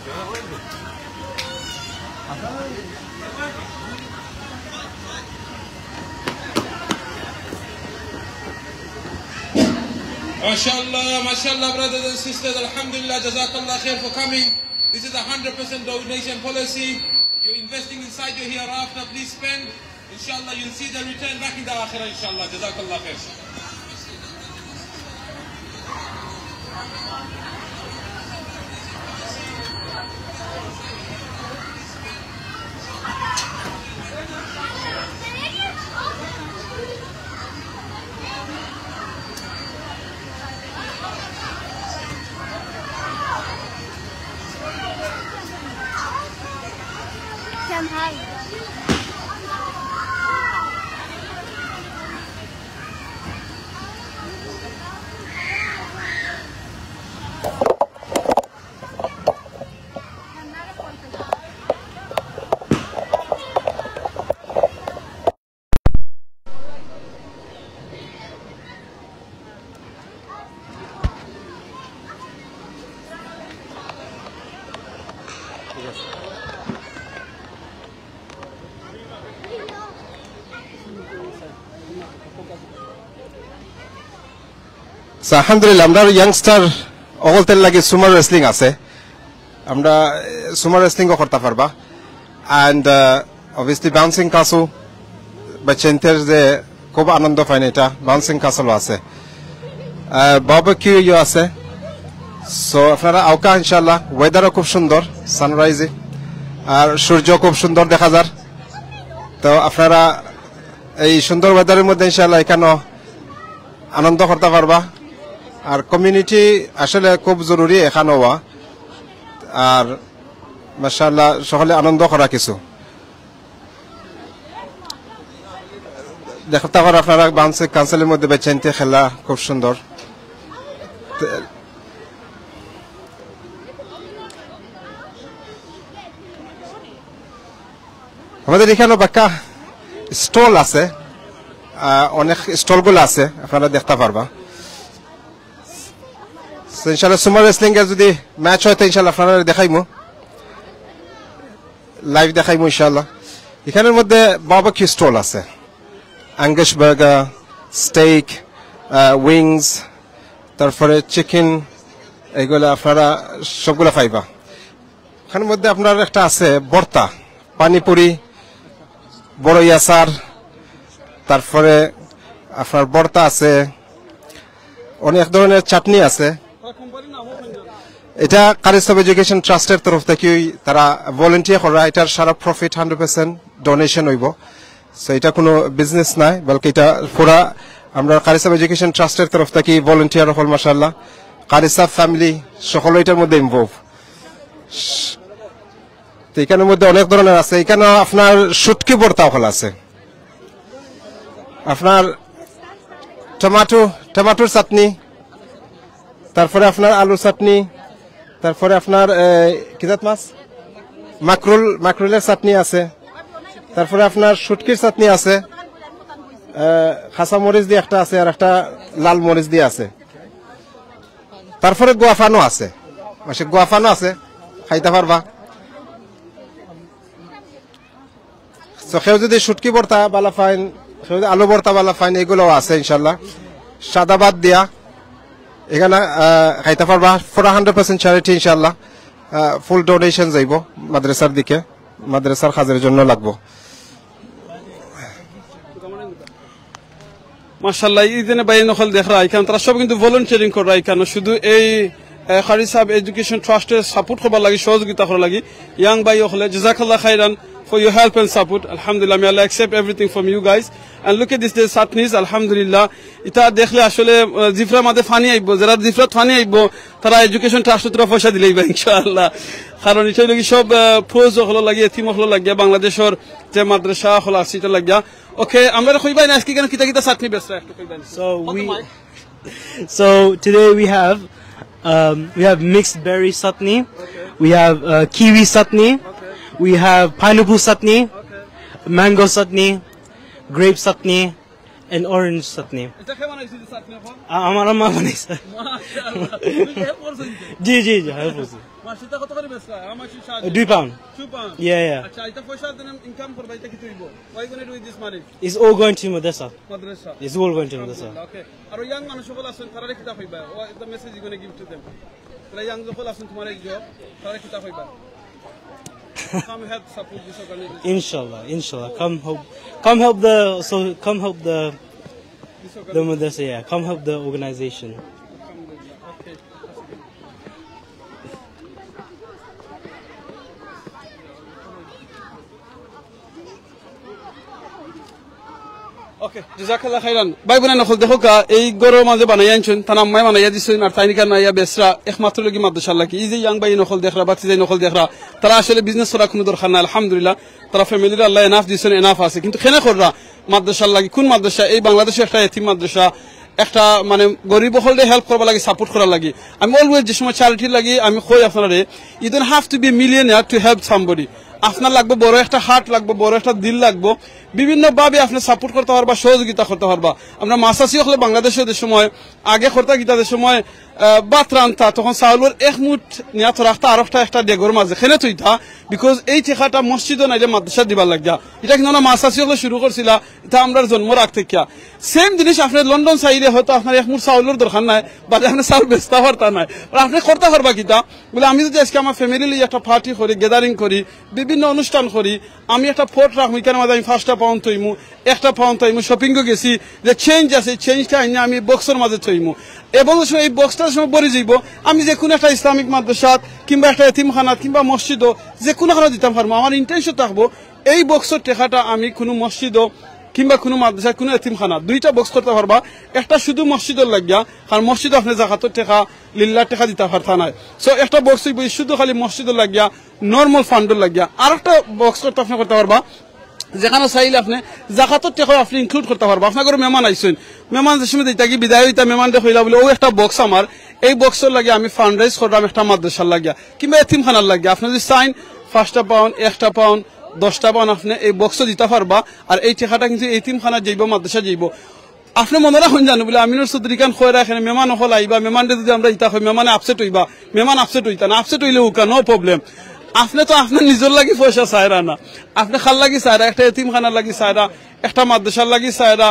Mashallah, mashallah, brothers and sisters, alhamdulillah, jazakallah khair for coming. This is a hundred percent donation policy. You're investing inside your hereafter, please spend. Inshallah, you'll see the return back in the akhirah, inshallah. Jazakallah khair. So, আলহামদুলিল্লাহ, আমরার youngster অকলতর লাগি sumo wrestling আছে। আমরা, এ, sumo wrestling ও করতা পারবা। And, আহ, obviously bouncing castle, বাচ্চাইন্তর যে খুব আনন্দ পাইন এটা, bouncing castle ও আছে। আহ, barbecue ও আছে। So, আপনারা আউক্কা ইনশাআল্লাহ, weather ও খুব সুন্দর, sunrise এ। আর সূর্য খুব সুন্দর দেখা যার। তো আপনারা এই সুন্দর weather এর মধ্যে ইনশাআল্লাহ এখানেও আনন্দ করতা পারবা। আর community আসলে খুব জরুরি এখানো অওয়া। আর মাশাআল্লাহ, সকলে আনন্দ করা কিছু। দেখতা পাররা আপনারা, bouncing castle এর মধ্যে বাচ্চাইন্তে খেলা, খুব সুন্দর। তে-, আমাদের এখানো বাক্কা stall আছে, আহ, অনেক stall গুলা আছে, আপনারা দেখতা পারবা। So, ইনশাআল্লাহ, sumo wrestling এ যদি match হয়, তো ইনশাআল্লাহ আপনারা দেখাইমু, live দেখাইমু ইনশাআল্লাহ। এখানের মধ্যে barbecue stall আছে, Angus burger, steak, আহ, wings, তারপরে chicken, এগুলা আপনারা সবগুলা পাইবা। ওখানের মধ্যে আপনার একটা আছে ভর্তা, পানিপুরি, বড়ই আচার, তারপরে আপনার ভর্তা আছে, অনেক ধরনের চাটনি আছে। এটা কারি সাব এডুকেশন ট্রাস্টের তরফ থাকি তারা volunteer করা, এটার সারা profit hundred percent donation অইবো। So, এটা কোনো business নায়, বলকি এটা পুরা আমরা কারি সাব এডুকেশন ট্রাস্টের তরফ থাকি volunteer অকল, মাশাআল্লাহ, কারি সাব family সকল এটার মধ্যে involve। তো এখানের মধ্যে অনেক ধরনের আছে, এখানে আপনার শুটকি ভর্তা অকল আছে, আপনার টমেটো, টমেটোর চাটনি, তারপরে আপনার আলু চাটনি, তারপরে আপনার, এ, কি জাত মাছ? মাকরুল, মাকরুলের চাটনি আছে, তারপরে আপনার শুটকির চাটনি আছে, এ, কাঁচা মরিচ দিয়ে একটা আছে, আর একটা লাল মরিচ দিয়ে আছে। তারপরে গুয়াফানো আছে, মাসে গুয়াফানো আছে, খাইতা পারবা। So, কেউ যদি শুটকি ভর্তা বালা পাইন, কেউ যদি আলু ভর্তা বালা পাইন, এগুলাও আছে ইনশাআল্লাহ। সাদা ভাত দিয়া এখানে, আহ, খাইতা পারবা। পুরা hundred percent charity ইনশাআল্লাহ। আহ, full donation যাইবো মাদ্রাসার দিকে, মাদ্রাসার কাজের জন্য লাগবো। মাশাআল্লাহ, এই যে ভাই অকল দেখরা, এখানে তারা সব কিন্তু volunteering কররা, এখানে শুধু এই, এ, কারি সাব এডুকেশন ট্রাস্টের support করবার লাগি, সহযোগিতা করার লাগি। Young ভাই অকলে, জাযাকাল্লাহ খাইরান। for your help and support. Alhamdulillah, may Allah accept everything from you guys. And look at this, the chutneys, Alhamdulillah. ইতা দেখলে আসলে, আহ, জিফরার মাঝে পানি আইবো, যারা জিফরাত পানি আইবো, তারা Education Trust-র তরফ পয়সা দিলাইবা, ইনশাআল্লাহ। কারণ ইটা অইলো কি সব, আহ, poor অকলর লাগি, এতিম অকলর লাগিয়া, বাংলাদেশর যে মাদ্রাসা অকল আছে, ইটার লাগিয়া। Okay, আমরারে কইবায় না আজকে কেনে কিতা কিতা chutney বেচরা, একটু কইবায় না? So we, so today we have, um, we have mixed berry chutney, we have, uh, kiwi chutney, we have pineapple chutney, mango chutney, grape chutney, and orange chutney. ইটা কে বানাইছে যে chutney অখন? আ-, আমার আম্মা বানাইছে। মাশাআল্লাহ। তুমি help করছো কিন্তু? জি, জি, জি, help করছি। মাসে ইটা কত করি বেচরা? How much you charge? দুই pound। Two pound? Yeah, yeah. আচ্ছা, ইটা পয়সা দেন, income করবা, ইটা কিতা অইবো? What you gonna do with this money? It's all going to madrasa. Madrasa? It's all going to madrasa. আলহামদুলিল্লাহ, okay. আর ওই young মানুষ অকল আছইন, তারারে কিতা কইবা? What is the message you gonna give to them? তারা young অকল আছইন, তুমার এই job, তারারে কিতা কইবা? Come help support this organization. Inshallah, inshallah. Come help, come help the, so come help the, this the organization. Madrasa, yeah. Come help the organization. Alhamdulillah. Okay. Okay, জাযাকাল্লাহ খাইরান। ভাই বইন অকল দেখউক্কা, এই ঘরর মাঝে বানাইয়া আনছইন, তান আম্মায় বানাইয়া দিছইন, আর তাইন ইখান আইয়া বেচরা একমাত্র লাগি মাদ্রাসার লাগি। এই যে young ভাই অকল দেখরা, ভাতিজা অকল দেখরা, তারা আসলে business করার কুনু দরকার নাই, আলহামদুলিল্লাহ। তারা family-রে আল্লায় enough দিছইন, enough আছে। কিন্তু কেনে কররা মাদ্রাসার লাগি? কুন মাদ্রাসা? এই বাংলাদেশো একটা এতিম মাদ্রাসা, একটা মানে গরিব অকলরে help করবার লাগি, support করার লাগি। আমি always যে সময় charity-র লাগি আমি কই আপনারারে, you don't have to be millionaire to help somebody. আপনার লাগবো বড় একটা heart লাগবো, বড় একটা দিল লাগবো। বিভিন্ন ভাবে আপনে support করতা পারবা, সহযোগিতা করতা পারবা। আমরা মাছ চাষি অকলে বাংলাদেশো যে সময়, আগে করতা কিতা যে সময়, আহ, ভাত রানতা, তখন চাউলর এক মুঠ নিয়া তো রাখতা, আরোকটা একটা ডেগর মাঝে, কেনে থইতা, because এই টেকাটা মসজিদো নাইলে মাদ্রাসাত দিবার লাগিয়া। ইটা কিন্তু আমরা মাছ চাষি অকলে শুরু করছিলা, ইটা আমরার জন্মর আগ থাকিয়া। Same জিনিস আপনে লন্ডন চাইলে হয়তো আপনার এক মুঠ চাউলর দরকার নাই, বাদে আপনে চাউল বেচতা পারতা নায়, আর আপনে করতা পারবা কিতা? বলে, আমি যদি আজকে আমার family লইয়া একটা party করি, gathering করি, বিভিন্ন অনুষ্ঠান করি, আমি একটা pot রাখমু, ইখানর মাঝে আমি পাঁচটা pound থইমু, একটা pound থইমু, shopping-ও গেছি, যে change আছে, change-টা আইনা আমি box-র মাঝে থইমু, এবং যে সময় এই box-টা যে সময় ভরি যাইবো, আমি যে কুনু একটা ইসলামিক মাদ্রাসাত কিংবা একটা এতিমখানাত কিংবা মসজিদো যে কুনুখানো দিতাম পারমু। আমার intention থাকবো এই box-র টেকাটা আমি কুনু মসজিদো কিংবা কুনু মাদ্রাসা, কুনু এতিমখানা, দুইটা box করতা পারবা, একটা শুধু মসজিদর লাগিয়া, কারণ মসজিদো আপনে জাকাতর টেকা, লিল্লার টেকা দিতা পারতা নায়। So একটা box অইবো শুধু খালি মসজিদর লাগিয়া, normal fund-র লাগিয়া। আরোকটা box করতা আপনে করতা পারবা, যেখানো চাইলে আপনে জাকাতর টেকাও আপনে include করতা পারবা। আপনার ঘরো মেহমান আইছইন, মেহমান যে সময় দিতা কি বিদায় অইতা, মেহমানরে কইলা বলে, "অউ একটা box আমার, এই box-র লাগিয়া আমি fundraise কররাম একটা মাদ্রাসার লাগিয়া কিংবা এতিমখানার লাগিয়া।" আপনে যদি চাইন পাঁচটা pound, একটা pound, দশটা pound আপনে এই box-ও দিতা পারবা। আর এই টেকাটা কিন্তু এতিমখানাত যাইবো, মাদ্রাসাত যাইবো। আপনে মনো রাখইন জানো বলে, আমিনুর চৌধুরী খান কইরা এখানো মেহমান অকল আইবা, মেহমানরে যদি আমরা ইতা কই, মেহমানে upset অইবা, মেহমান upset অইতা না, upset অইলে অউক্কা, no problem। আপনে তো আপনার নিজর লাগি পয়সা চাইরা না, আপনে কার লাগি চাইরা, একটা এতিমখানার লাগি চাইরা, একটা মাদ্রাসার লাগি চাইরা,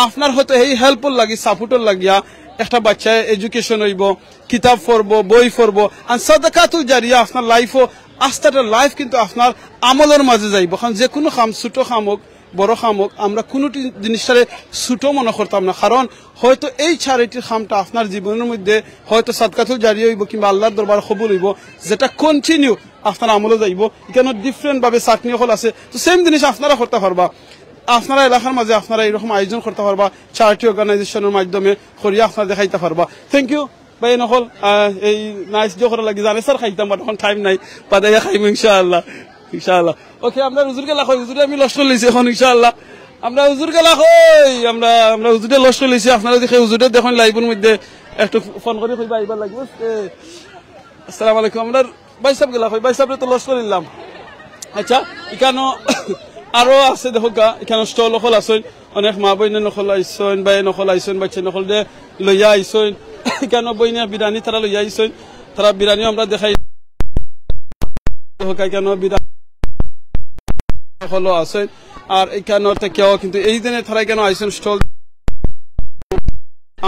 আপনার হয়তো এই help-র লাগি, support-র লাগিয়া একটা বাচ্চায় education অইবো, কিতাব পড়বো, বই পড়বো, আর সাদাকাতুল জারিয়া আপনার life-ও, আস্তাটা life কিন্তু আপনার আমলর মাঝে যাইবো। কারণ যে কুনু কাম, ছোট কাম অউক, বড় কাম অউক, আমরা কুনুটি জিনিসটারে ছোট মনো করতাম না, কারণ হয়তো এই charity-র কামটা আপনার জীবনর মধ্যে হয়তো সাদকাতুল জারিয়া অইবো কিংবা আল্লার দরবার কবুল অইবো, যেটা continue আপনার আমলো যাইবো। ইখানো different ভাবে chutney অকল আছে, তো same জিনিস আপনারা করতা পারবা। আপনারা এলাকার মাঝে আপনারা এইরকম আয়োজন করতা পারবা, charity organization-র মাধ্যমে করিয়া আপনারা দেখাইতা পারবা। Thank you। ভাই, অকল, আহ, এই nice যে করার লাগি জানে স্যার খাইতাম, but অখন time নাই, বাদে আইয়া খাইমু ইনশাআল্লাহ, ইনশাআল্লাহ। Okay, আমরা হুজুর গেলা কই, হুজুরে আমি লস্কর লইছি অখন ইনশাআল্লাহ। আমরা হুজুর গেলা কই, আমরা, আমরা হুজুরে লস্কর লইছি। আপনারা যদি কেউ হুজুরে দেখইন live-র মধ্যে একটু phone করি কইবা আইবার লাগি। এ, আসসালামু আলাইকুম। আমরা ভাইসাব গেলা কই, ভাইসাবরে তো লস্কর লইলাম। আচ্ছা, ইখানো আরো আছে দেখউক্কা, ইখানো stall অকল আছইন। অনেক মা বইন অকল আইছইন, ভাই অকল আইছইন, বাচ্চা অকলরে লইয়া আইছইন। ইখানো বইনে বিরিয়ানি তারা লইয়া আইছইন, তারা বিরিয়ানিও আমরা দেখাই। ইখানো বিরিয়ানি অকলও আছইন, আর ইখানো থাকিয়াও কিন্তু এই দিনে তারা ইখানো আইছইন stall।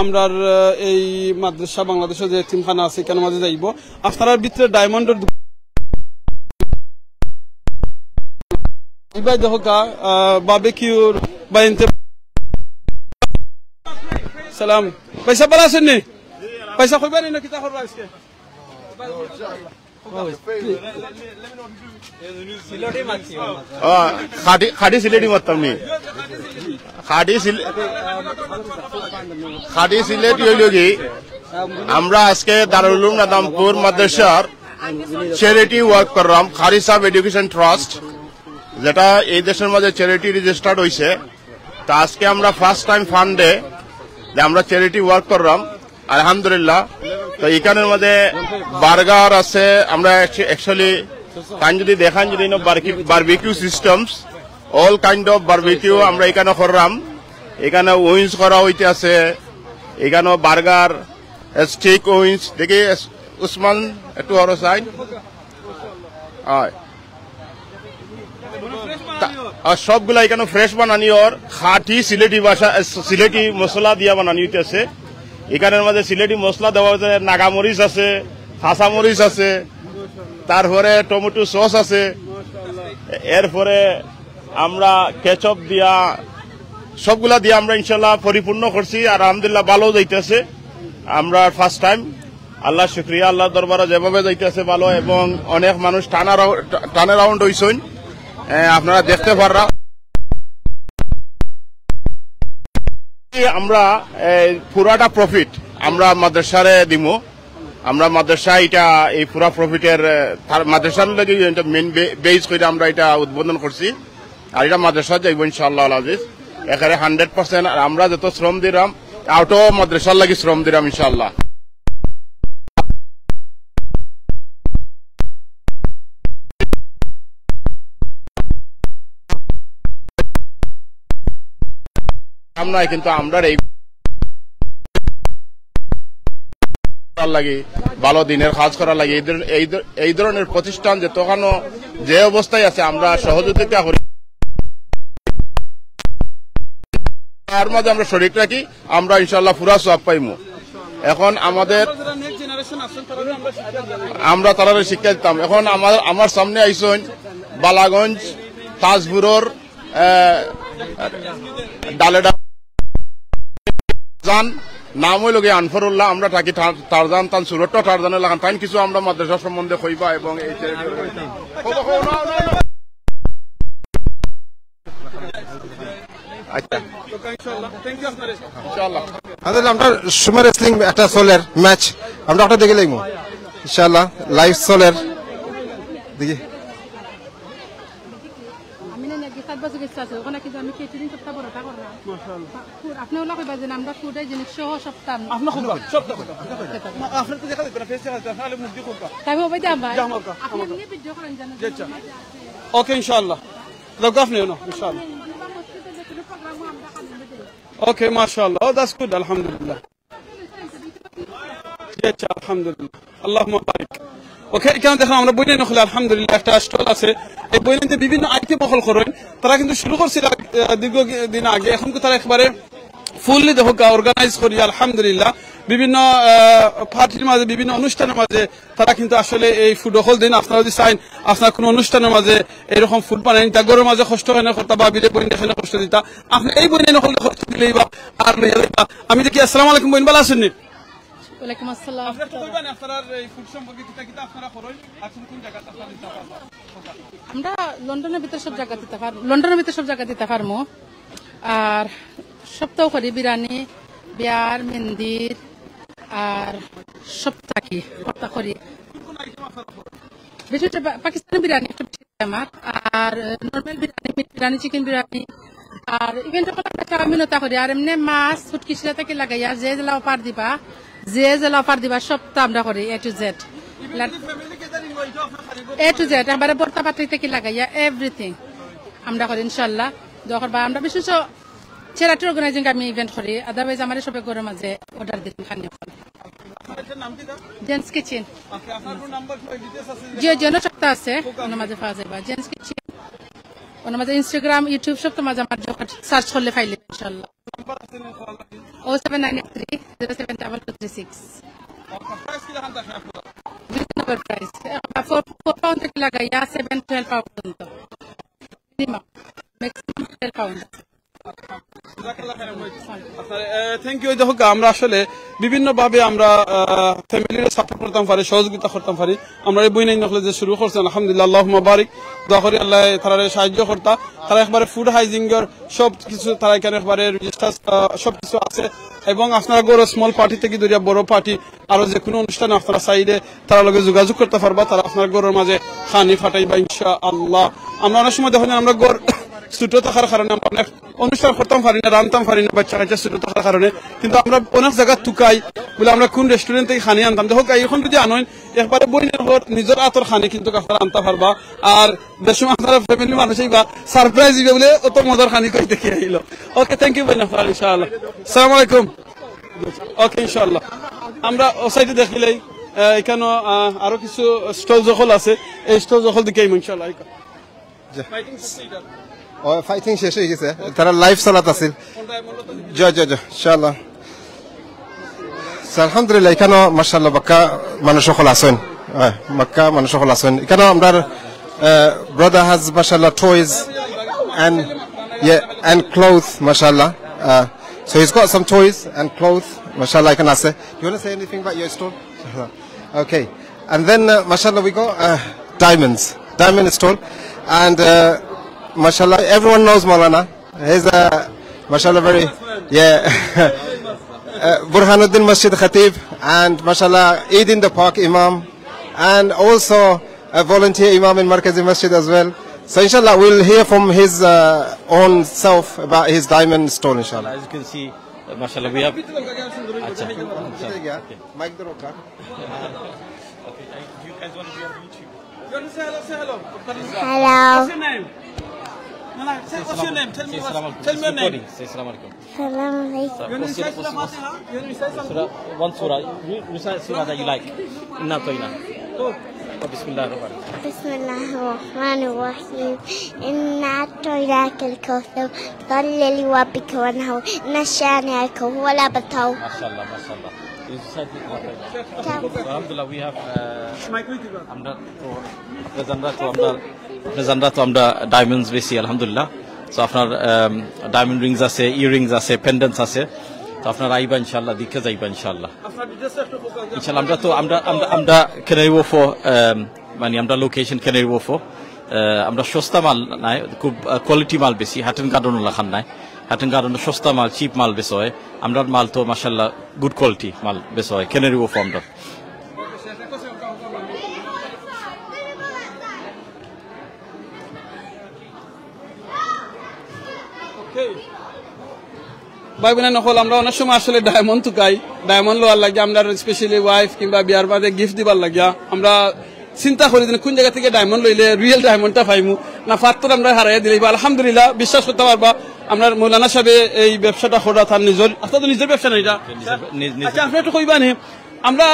আমরার, আহ, এই মাদ্রাসা বাংলাদেশো যে এতিমখানা আছে, ইখানর মাঝে যাইবো। আপনারার ভিতরে diamond-র দোকান ইবায় দেখউক্কা, আহ, barbecue-র বা এনতে। সালাম। ভাইসাব ভালা আছইন নি? ভাইসাব কইবা নি না কিতা করবা আজকে? আহ, খাঁটি খাঁটি সিলেটি মারতাম নি। খাঁটি সিলে- খাঁটি সিলেটি অইল কি, আমরা আজকে দারুল উলুম নাদামপুর মাদ্রাসার চ্যারিটি ওয়ার্ক করলাম, খারি সাব এডুকেশন ট্রাস্ট, যেটা এই দেশের মাঝে চ্যারিটি রেজিস্টার্ড হইছে। তো আজকে আমরা ফার্স্ট টাইম ফান্ডে যে আমরা চ্যারিটি ওয়ার্ক করলাম, আলহামদুলিল্লাহ। তো এখানের মধ্যে বার্গার আছে, আমরা অ্যাকচুয়ালি কাইন যদি দেখান, যদি barbecue systems, all kind of barbecue আমরা এখানে করলাম। এখানে উইংস করা হইতে আছে, এখানে বার্গার, স্টিক উইংস। দেখি উসমান, একটু বড় সাইন। হয়। তা- আর সবগুলা এখানে ফ্রেশ বানানি, ওর খাঁটি সিলেটি ভাষা, এ, সিলেটি মশলা দিয়া বানানি হইতেছে। এখানের মাঝে সিলেটি মশলা দেওয়া হইতেছে, নাগা মরিচ আছে, কাঁচা মরিচ আছে, তারপরে টমেটো সস আছে, এরপরে আমরা কেচপ দিয়া, সবগুলা দিয়া আমরা ইনশাল্লাহ পরিপূর্ণ করছি। আর আলহামদুলিল্লাহ ভালো যাইতেছে। আমরা ফার্স্ট টাইম, আল্লাহ শুক্রিয়া, আল্লাহর দরবারে যেভাবে যাইতেছে ভালো, এবং অনেক মানুষ টার্ন অ্যারাউন্ড হইছইন, এ, আপনারা দেখতে পাররা। আমরা, এ, পুরাটা প্রফিট আমরা মাদ্রাসারে দিমু। আমরা মাদ্রাসা এটা, এই পুরা প্রফিটের, এ, তার মাদ্রাসার লাগি এটা মেইন বেস করে আমরা এটা উদ্বোধন করছি। আর এটা মাদ্রাসা যাইব ইনশাআল্লাহ আল আজিজ, এখানে হান্ড্রেড পার্সেন্ট। আর আমরা যত শ্রম দিলাম, আউটও মাদ্রাসার লাগি শ্রম দিলাম ইনশাআল্লাহ। আমরা কিন্তু আমরা এই করার লাগি, ভালো দিনের কাজ করার লাগি, এই ধর- এই ধর- এই ধরনের প্রতিষ্ঠান যে তখনও যে অবস্থায় আছে, আমরা সহযোগিতা করি, তার মাঝে আমরা শরিক রাখি, আমরা ইনশাআল্লাহ পুরা সওয়াব পাইমু। এখন আমাদের, আমরা তারারে শিক্ষা দিতাম। এখন আমার আমার সামনে আইছইন বালাগঞ্জ তাজপুরর, আহ, ডালেডা টারজান, নাম হইল গিয়ে আনফরুল্লাহ, আমরা থাকি টার- টারজান, তান সুরট্ট টারজানের লাখান। তাইন কিছু আমরা মাদ্রাসা সম্বন্ধে কইবা এবং এই যে- আচ্ছা, ইনশাআল্লাহ। আমাদের আমরা সুমা রেসলিং একটা চলের ম্যাচ, আমরা ওটা দেখে লাগবো ইনশাআল্লাহ, লাইভ চলের। দেখি। আমি না নাকি সাত বছর গেছে আছে, ওখানে কিন্তু আমি কেটারিং সপ্তাহ বড়টা করলাম। মাশাআল্লাহ। ফুড, আপনি ওলা কইবা যে আমরা ফুড হাইজিনিক সহ সপ্তাহ। আপনি কইবা, সপ্তাহ কইবা। আপনার তো দেখা যাইতো না, ফেস দেখা যাইতো না, তাহলে মুখ দিয়ে কইবা। তাই হবে যে আমার। যা, আমার কা-, আপনি আমার কা-, এমনি ভিডিও করেন জানেন, জি, আচ্ছা। ওকে, ইনশাআল্লাহ। যাও, আপনি না, ইনশাআল্লাহ। আমরা মসজিদে যে কোনো প্রোগ্রামও আমরা কালিমা দেই। ওকে, মাশাআল্লাহ। Oh, that's good, আলহামদুলিল্লাহ। জি, আচ্ছা, আলহামদুলিল্লাহ। আল্লাহুম্মা বারিক। ওকে, এখানে দেখো, আমরা বইনাইন অকলে আলহামদুলিল্লাহ একটা স্টল আছে। এই বইনাইন্তে বিভিন্ন আইটেম অকল করইন। তারা কিন্তু শুরু করছিল আগ-, আহ, দীর্ঘ দিন আগে। এখন তো তারা একবারে ফুললি দেখো অর্গানাইজ করি, আলহামদুলিল্লাহ। বিভিন্ন, আহ, পার্টির মাঝে, বিভিন্ন অনুষ্ঠানের মাঝে তারা কিন্তু আসলে এই ফুড অকল দিন। আপনারা যদি চাইন, আপনার কোনো অনুষ্ঠানের মাঝে এইরকম ফুড বানাইন, তা ঘরের মাঝে কষ্ট হয় না করতা, বা বিরে বইন এখানে কষ্ট দিতা, আপনি এই বইনাইন অকলে কষ্ট দিলেই বা আর লইয়া যাইবা। আমি দেখি, আসসালামু আলাইকুম বইন, ভালা আছইন নি? ওয়ালাইকুম আসসালাম। আপনারা তো কইবেন আপনারা এই ফুড সম্পর্কে কিতা কিতা আপনারা করইন, আর কোন কোন জায়গাতে আপনারা দিতা পারবা? আমরা লন্ডনের ভিতরে সব জায়গা দিতা পারমু, লন্ডনের ভিতরে সব জায়গা দিতা পারমু। আর সপ্তাহ করি বিরিয়ানি, বিয়ার, মেহেন্দির, আর সপ্তাহ কি কর্তা করি। বিশেষ করে পা-, পাকিস্তানি বিরিয়ানি একটু বেশি আমার, আর নরমাল বিরিয়ানি, মিট বিরিয়ানি, চিকেন বিরিয়ানি, আর ইভেন্ট করলে আমরা চাউমিনও তা করি। আর এমনি মাছ, শুটকি শিরা থাকি লাগাইয়া যে যেলা অফার দিবা, যে যেলা অফার দিবা, সবটা আমরা করি, এ to Z. A to Z, একবারে ভর্তা পাত্রি থাকি লাগাইয়া এভরিথিং আমরা করি ইনশাআল্লাহ। দোয়া করবা, আমরা বিশেষ চ্যারিটি অর্গানাইজিং আমি ইভেন্ট করি, আদারওয়াইজ আমার সবে ঘরের মাঝে অর্ডার দিতাম খানি। Gents kitchen. জি, জি, অন্য সবটা আছে, ওনার মাঝে পাওয়া যাইবা। জেন্টস কিচেন, ওনার মাঝে Instagram, YouTube সবটার মাঝে আমার যখন সার্চ করলে পাইলে ইনশাআল্লাহ। Oh seven nine eight three zero seven double two three six। Reasonable price. Four, four pound থাকি লাগাইয়া সেভেন, টুয়েলভ পাউন্ড পর্যন্ত। Minimum, maximum twelve pound. আপনারে, আহ, thank you। এই দেখো, আমরা আসলে বিভিন্নভাবে আমরা, আহ, family-রে support করতাম পারি, সহযোগিতা করতাম পারি। আমরা এই বইনাইন হকলে যে শুরু করছেন, আলহামদুলিল্লাহ, আল্লাহুম্মা বারিক। দোয়া করি আল্লাহ তারারে সাহায্য করতা। তারা একবারে food hygiene-র সব কিছু, তারা এখানে একবারে register, আহ, সব কিছু আছে। এবং আপনারা গরো small party থেকে ধরিয়া বড় party, আরো যে কোনো অনুষ্ঠানে আপনারা চাইলে তারা লগে যোগাযোগ করতা পারবা। তারা আপনার ঘরর মাঝে খানি ফাটাইবা ইনশাআল্লাহ। আমরা অনেক সময় দেখইন আমরা ঘর ছোট থাকার কারণে আমরা অনেক অনুষ্ঠান করতাম পারি না, রানতাম পারি না, বাচ্চা কাচ্চা ছোট থাকার কারণে। কিন্তু আমরা অনেক জাগা তুকাই, বুলে আমরা কোন restaurant থেকে খানি আনতাম। দেখো, এখন যদি আনইন, একবারে বইনাইন হকল নিজর আতর খানি কিন্তু আপনারা আনতা পারবা। আর যে সময় আপনারা family মানুষ অইবা, surprise অইবা বুলে অত মজার খানি কই থেকে আইলো। Okay, thank you বইনাইন হকল, ইনশাআল্লাহ। আসসালামু আলাইকুম। Okay, ইনশাআল্লাহ। আমরা ও side-এ দেখিলাই, আহ, এখানে, আহ, আরো কিছু stall হকল আছে, এই stall হকল দেখি আইমু ইনশাআল্লাহ। জি। Fighting শেষ অই গেছে। তারা live চালাত আছিল। জি, জি, জি, ইনশাআল্লাহ। So, আলহামদুলিল্লাহ, এখানেও মাশাআল্লাহ বাক্কা মানুষ হকল আছইন। হ্যাঁ, বাক্কা মানুষ হকল আছইন। এখানেও আমরার, আহ, brother has, mashallah, toys and, yeah, and clothes, mashallah. Uh, so he's got some toys and clothes, mashallah, এখানে আছে। You wanna say anything about your store? Okay. And then, uh, mashallah, we got, uh, diamonds, diamond stall. And, uh, mashallah, everyone knows Maulana. He's, uh, mashallah, very, yeah. Uh, Burhanuddin Masjid Khatib and, mashallah, Eid in the Park Imam, and also a volunteer Imam in Markazi Masjid as well. So, inshallah, we'll hear from his, uh, own self about his diamond stall, inshallah. As you can see, uh, mashallah, we have. আচ্ছা, আচ্ছা, okay. Mic দরকার। Okay, uh, do you guys want to be on YouTube? You want to say hello? Say hello. Hello. What's your name? No, no, say, what's your name? Tell me, what's, tell me your name. Say salam alaikum. Salam alaikum. You want to recite Surah Fatiha? You want to recite something? Surah, one surah. You recite surah that you like. Inna a'tayna. Go. Oh, Bismillah ar-Rahman. بسم الله الرحمن الرحيم. إنا أعطيناك الكوثر. فصل لربك وانحر. إن شانئك هو الأبتر. Mashallah, mashallah. You recite it. Alhamdulillah, we have, uh, আমরা তো, আমরা তো, আমরা, আমরা তো, আমরা diamonds বেচি, আলহামদুলিল্লাহ। So আপনার, um, diamond rings আছে, earrings আছে, pendants আছে। তো আপনারা আইবা ইনশাআল্লাহ, দেখে যাইবা ইনশাআল্লাহ। ইনশাআল্লাহ, আমরা তো, আমরা, আমরা, আমরা Canary Wharf-ও, um, মানে আমরা location Canary Wharf-ও, আহ, আমরা সস্তা মাল নাই, খুব, আহ, quality মাল বেচি, Hatton Garden-ও লাখান নাই। Hatton Garden-ও সস্তা মাল, cheap মাল বেচা হয়। আমরার মাল তো মাশাআল্লাহ good quality মাল বেচা হয় Canary Wharf-ও আমরা। ভাই বইনাইন হকল, আমরা অনেক সময় আসলে diamond তুকাই, diamond লওয়ার লাগি আমরা specially wife কিংবা বিয়ার বাদে gift দিবার লাগিয়া আমরা চিন্তা করি যে কোন জাগা থেকে diamond লইলে real diamond-টা পাইমু, না পাত্থর আমরা হারাইয়া দিলে। আলহামদুলিল্লাহ, বিশ্বাস করতা পারবা, আমরার মৌলানা সাহেবে এই ব্যবসাটা করা তার নিজর, অর্থাৎ নিজর ব্যবসা না এটা। নিজর, নিজ, নিজ। আচ্ছা, আপনে একটু কইবা নি, আমরা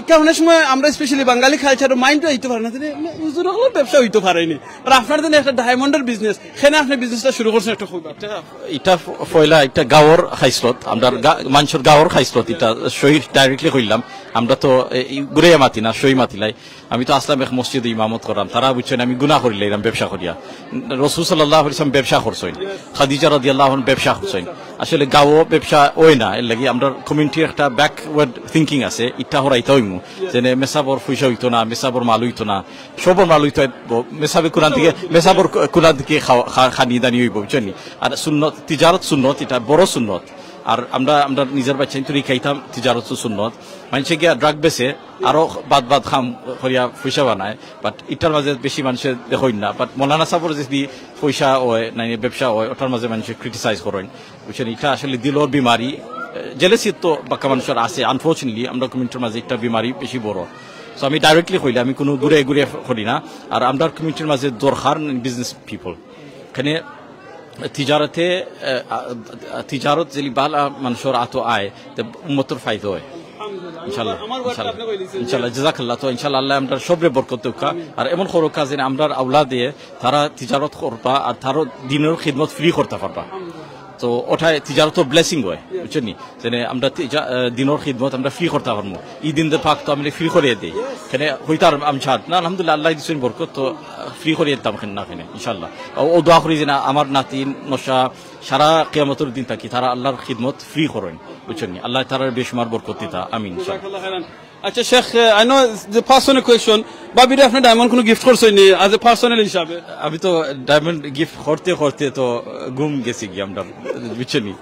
ইটা অনেক সময় আমরা specially বাঙালি culture-ও mind-ও অইতো পারে না, যে হুজুর হকলর ব্যবসা অইতো পারে নি, আর আপনার জন্য একটা diamond-র business, কেনে আপনে business-টা শুরু করছেন একটু কইবা। ইটা ফ-, ইটা ফ-, পয়লা একটা গাঁওর খাইছলত, আমরা গা-, মানষর গাঁওর খাইছলত, ইটা সহি directly কইলাম। আমরা তো এ, ই, ঘুরাইয়া মাতি না, সহি মাতিলাই। আমি তো আসলাম এক মসজিদো ইমামত করলাম, তারা বুঝছইন আমি গুনা করিলাইরাম ব্যবসা করিয়া। রসুল সাল্লাল্লাহু আলাইহি ওয়াসাল্লাম ব্যবসা করছইন, খাদিজা রাদিয়াল্লাহু আনহা ব্যবসা করছইন। আসলে গাঁওও ব্যবসা অয় না, এর লাগি আমরার community-র একটা backward thinking আছে, ইটা হরাইতা অইমু। যেনে মেসাবর পয়সা অইতো না, মেসাবর মাল অইতো না, সবর মাল অইতো, মেসাবে কুনান দিকে, মেসাবর কুনান দিকে খাওয়া, খা-, খানি দানি অইবো, বুঝছইন নি? আর সুন্নত, তিজারত সুন্নত, ইটা বড় সুন্নত। আর আমরা, আমরা নিজর বাচ্চাইন্তরে হিকাইতাম তিজারত সুন্নত। মানষে গিয়া drug বেচে, আরো বাদ বাদ কাম করিয়া পয়সা বানায়, but ইটার মাঝে বেশি মানষে দেখইন না। But মৌলানা সাবর যদি পয়সা অয়, নাইলে ব্যবসা অয়, ওটার মাঝে মানষে criticize করইন। বুঝছইন নি? ইটা আসলে দিলর বিমারি, jealousy তো বাক্কা মানষর আছে, unfortunately, আমরার community-র মাঝে ইটা বিমারি বেশি বড়। So আমি directly কইলে, আমি কুনু ঘুরে ঘুরে করি না। আর আমরার community-র মাঝে দরকার business people। কেনে তিজারতে, আহ, আহ, তিজারত যেলি বালা মানষর আতো আয়, তে উম্মতর ফায়দা অয়। ইনশাআল্লাহ, ইনশাআল্লাহ, ইনশাআল্লাহ, জাযাকাল্লাহ। তো ইনশাআল্লাহ, আল্লায় আমরার সবরে বরকত দেউক্কা। আর এমন করউক্কা যেন আমরার আওলাদে তারা তিজারত করবা আর তারা দিনর খিদমত free করতা পারবা। তো ওটায় তিজারতর ব্লেসিং অয়, বুঝছইন নি? যেনে আমরা তিজা-, আহ, দিনর খিদমত আমরা ফ্রি করতা পারমু। ই দিন দে পাক তো আমি ফ্রি করিয়া দেই। কেনে কইতার আমি ছাড় না, আলহামদুলিল্লাহ, আল্লায় দিছইন বরকত, তো, আহ, ফ্রি করিয়া দিতাম কেনে না কেনে, ইনশাআল্লাহ। ও, ও দোয়া করি যেন আমার নাতি নশা সারা কিয়ামতর দিন থাকি তারা আল্লাহর খিদমত ফ্রি করইন, বুঝছইন নি? আল্লায় তারারে বেশুমার বরকত দিতা, আমিন, ইনশাআল্লাহ। জাযাকাল্লাহ খাইরান। আচ্ছা শেখ, আহ, I know the personal question, ভাবিরে আপনে ডায়মন্ড কুনু গিফট করছইন নি as a personal হিসাবে? আমি তো ডায়মন্ড গিফট করতে করতে তো ঘুম গেছি গিয়া আমরা, বুঝছইন নি?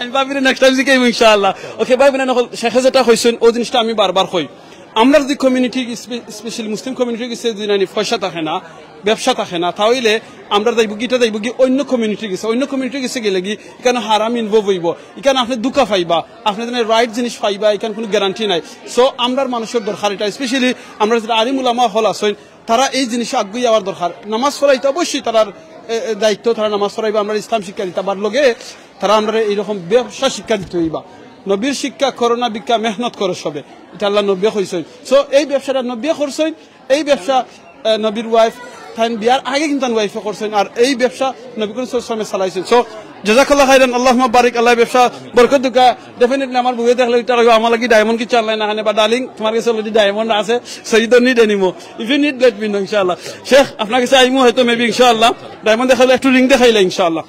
আমি ভাবিরে নেক্সট টাইম জিকাইমু ইনশাআল্লাহ। ওকে, ভাই, মানে, নকল শেখে যেটা কইছইন, ও জিনিসটা আমি বারবার কই। আমরা যদি কমিউনিটি, স্পে-, স্পেশালি মুসলিম কমিউনিটি গেছে যদি নানি পয়সা থাকে না, ব্যবসা থাকে না, তাহলে আমরা যাইবো কি, এটা যাইবো কি অন্য কমিউনিটি গেছে, অন্য কমিউনিটি গেছে গেলে কি এখানে হারাম ইনভলভ হইব, এখানে আপনে ধোঁকা পাইবা, আপনে যেন রাইট জিনিস পাইবা, এখানে কোনো গ্যারান্টি নাই। সো আমরার মানুষর দরকার এটা, স্পেশালি আমরা যেটা আলিম উলামা হল আছইন, তারা এই জিনিসে আগুই যাওয়ার দরকার। নামাজ পড়াইতে অবশ্যই তারার, এ, এ, দায়িত্ব, তারা নামাজ পড়াইবা, আমরা ইসলাম শিক্ষা দিতা, বাট লগে তারা আমরা এইরকম ব্যবসা শিক্ষা দিতে হইবা। নবীর শিক্ষা, করোনা ভিক্ষা, মেহনত করো সবে, এটা আল্লাহ নবী কইছইন। সো এই ব্যবসাটা নবী করছইন, এই ব্যবসা, আহ, নবীর ওয়াইফ, তাইন বিয়ার আগে কিন্তু তান ওয়াইফে করছইন, আর এই ব্যবসা নবী করিম সাল্লাল্লাহু আলাইহি ওয়াসাল্লামে চালাইছইন। সো জাযাকাল্লাহ খাইরান, আল্লাহুম্মা বারিক, আল্লাহ ব্যবসা বরকত দুকা। ডেফিনেটলি আমার বউয়ে দেখলে এটা কইবা, আমার লাগি ডায়মন্ড কিচ্ছু আনলাই না কেনে, বা ডার্লিং, তোমার গেছে অলরেডি ডায়মন্ড আছে, so you don't need anymore. If you need, let me know, ইনশাআল্লাহ। শেখ, আপনার গেছে আইমু হয়তো, মেবি, ইনশাআল্লাহ। ডায়মন্ড দেখাইলে একটু রিং দেখাইলা, ইনশাআল্লাহ।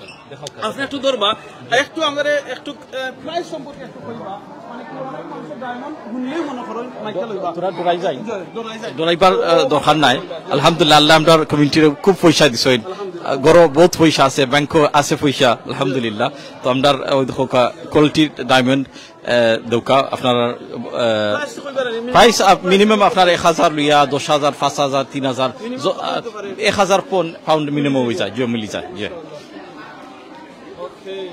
আপনে একটু ধরবা, একটু আমারে একটু, আহ, প্রাইস সম্পর্কে একটু কইবা। মানে কি, অনেক মানুষের ডায়মন্ড হুনলেই মনে করইন মাইকা লইবা। তোরা ডরাই যায়। জি, ডরাই যায়। ডরাইবার, আহ, দরকার নাই। আলহামদুলিল্লাহ, আল্লাহ আমরার কমিউনিটিরে খুব পয়সা দিছইন। আহ, ঘরো বহুত পয়সা আছে, ব্যাংকো আছে পয়সা, আলহামদুলিল্লাহ। তো আমরার, আহ, ওই দেখো কা-, কোয়ালিটি ডায়মন্ড, আহ, দেউকা আপনার, আহ, প্রাইস তো কইবার আগে প্রাইস আপ-, মিনিমাম আপনার এক হাজার লইয়া দশ হাজার, পাঁচ হাজার, তিন হাজার, মিনিমাম জ-, কত হইতে পারে? এক হাজার পন-, পাউন্ড মিনিমাম হয়ে যায়, যে মিলি যায়, জি। ওকে।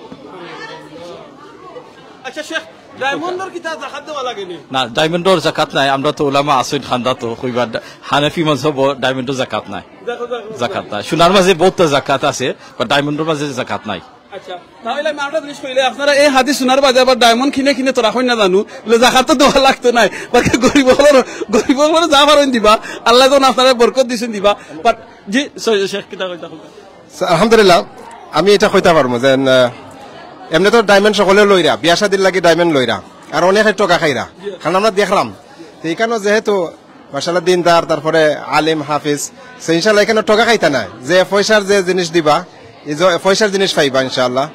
আচ্ছা শেখ, ডায়মন্ডর কিতা জাকাত দেওয়া লাগে নি? না, ডায়মন্ডর জাকাত নাই। আমরা তো উলামা আছইন খান্দাত, কইবা ডা-, হানাফি মজহব ডায়মন্ডর জাকাত নাই। দেখো, দেখো, জাকাত নাই। সোনার মাঝে বহুত জাকাত আছে, বা ডায়মন্ডর মাঝে জাকাত নাই। আচ্ছা, তাহলে আমি আরেকটা জিনিস কইলে, আপনারা এই হাদিস শোনার বাদে আবার ডায়মন্ড কিনে কিনে তোরা কই না জানু, বলে জাকাত তো দেওয়া লাগতো নাই, বাকি গরিব অকলর, গরিব অকলর যা পারইন দিবা, আল্লাহ যখন আপনারা বরকত দিছইন দিবা। বাট জি, সরি, শেখ, কিতা কইতা কইতা। So, আলহামদুলিল্লাহ, আমি এটা কইতা পারমু যে, আহ, এমনে তো ডায়মন্ড সকলে লইরা, বিয়া শাদির লাগি ডায়মন্ড লইরা, আর অনেকে ঠগা খাইরা, কারণ আমরা দেখলাম। তো এখানেও যেহেতু মাশাআল্লাহ দিনদার, তারপরে আলিম, হাফিজ, so ইনশাআল্লাহ এখানে ঠগা খাইতা না, যে পয়সার যে জিনিস দিবা, এই যে পয়সার জিনিস পাইবা ইনশাআল্লাহ।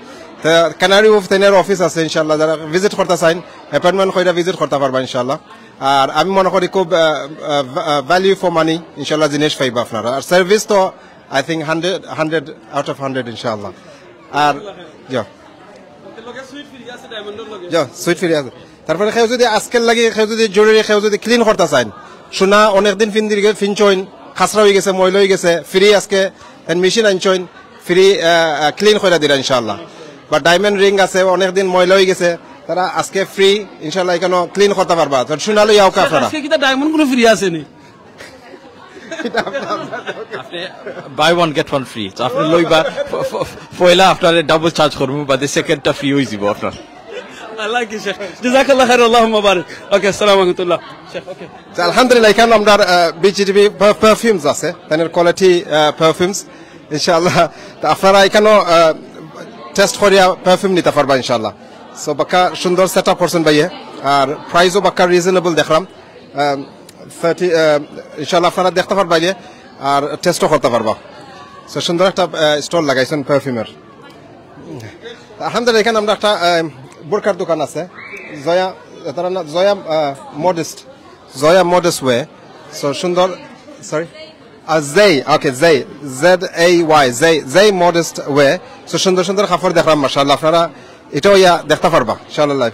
তো কানারি উফ তেনের অফিস আছে ইনশাআল্লাহ, যারা ভিজিট করতা চাইন, অ্যাপয়েন্টমেন্ট কইরা ভিজিট করতা পারবা ইনশাআল্লাহ। আর আমি মনে করি খুব, আহ, আহ, ভ্যা-, আহ, ভ্যালু ফর মানি ইনশাআল্লাহ জিনিস পাইবা আপনারা। আর সার্ভিস তো I think hundred, hundred out of hundred ইনশাআল্লাহ। আর যা, যা, সুইট ফ্রি আছে। তারপরে কেউ যদি আজকের লাগি, কেউ যদি জুয়েলারি, কেউ যদি ক্লিন করতা চাইন, সোনা অনেকদিন ফিন্দির গে-, ফিনছইন, খাসরা হয়ে গেছে, ময়লা হয়ে গেছে, ফ্রি আজকে মেশিন আনছইন, ফ্রি, আহ, আহ, ক্লিন করে দিরা ইনশাআল্লাহ। বা ডায়মন্ড রিং আছে, অনেকদিন ময়লা হয়ে গেছে, তারা আজকে ফ্রি ইনশাআল্লাহ এখানে ক্লিন করতে পারবা। তো সোনা লইয়া ওকে আপনারা। আজকে কিতা ডায়মন্ড কোনো ফ্রি আছে নি? আপনি buy one get one free, তো আপনি লইবা, ফ-, ফ-, পয়লা আপনারে ডাবল চার্জ করবো, বাদে সেকেন্ডটা ফ্রি হয়ে যাব আপনার। আল্লাহ কি শেখ। জাযাকাল্লাহ খাইর, আল্লাহুম্মা বারিক। ওকে, আসসালামু আলাইকুম। শেখ, ওকে। তো আলহামদুলিল্লাহ, এখানে আমরা, আহ, বিজিটিভি পার-, পারফিউমস আছে, তাদের কোয়ালিটি, আহ, পারফিউমস, ইনশাআল্লাহ। তো আপনারা এখানেও, আহ, টেস্ট করিয়া পারফিউম নিতে পারবা ইনশাআল্লাহ। সো বাক্কা সুন্দর সেট আপ করছেন ভাইয়ে, আর প্রাইসও বাক্কা রিজনেবল দেখলাম। আহ, থার্টি, আহ, ইনশাআল্লাহ আপনারা দেখতে পারবা ইয়ে, আর টেস্টও করতে পারবা। সো সুন্দর একটা, আহ, স্টল লাগাইছেন পারফিউমের। আলহামদুলিল্লাহ, এখানে আমরা একটা, আহ, বোরকার দোকান আছে, জয়া, তার নাম জয়া, আহ, মডেস্ট, জয়া মডেস্ট ওয়ে। সো সুন্দর, সরি, আহ, জেই, ওকে, জেই, Z A Y, Jie, Jie modest way. So সুন্দর সুন্দর কাপড় দেখলাম, মাশাআল্লাহ, আপনারা এটাও ইয়া দেখতে পারবা ইনশাআল্লাহ।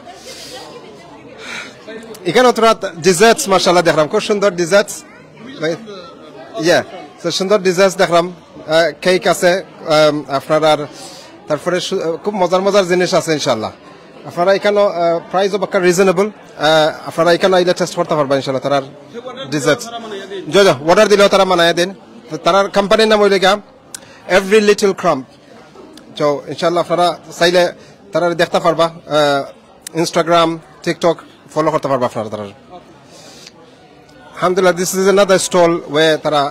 এখানে তোরা ডিজার্টস মাশাআল্লাহ দেখলাম, খুব সুন্দর ডিজার্টস। ইয়া, তো সুন্দর ডিজার্টস দেখলাম, আহ, কেক আছে, আম, আপনার আর তারপরে সু-, খুব মজার মজার জিনিস আছে ইনশাআল্লাহ। আপনারা এখানে, আহ, প্রাইসও বাক্কা রিজনেবল, আহ, আপনারা এখানে আইলে টেস্ট করতে পারবা ইনশাআল্লাহ। তারার ডিজার্টস, যা যা অর্ডার দিলেও তারা বানাইয়া দেন। তো তারার কোম্পানির নাম হইলে গা এভরি লিটল ক্রাম্ব। তো ইনশাআল্লাহ আপনারা চাইলে তারা দেখতে পারবা, আহ, ইনস্টাগ্রাম, টিকটক ফলো করতে পারবা আপনারা তারা। আলহামদুলিল্লাহ, this is another stall where তারা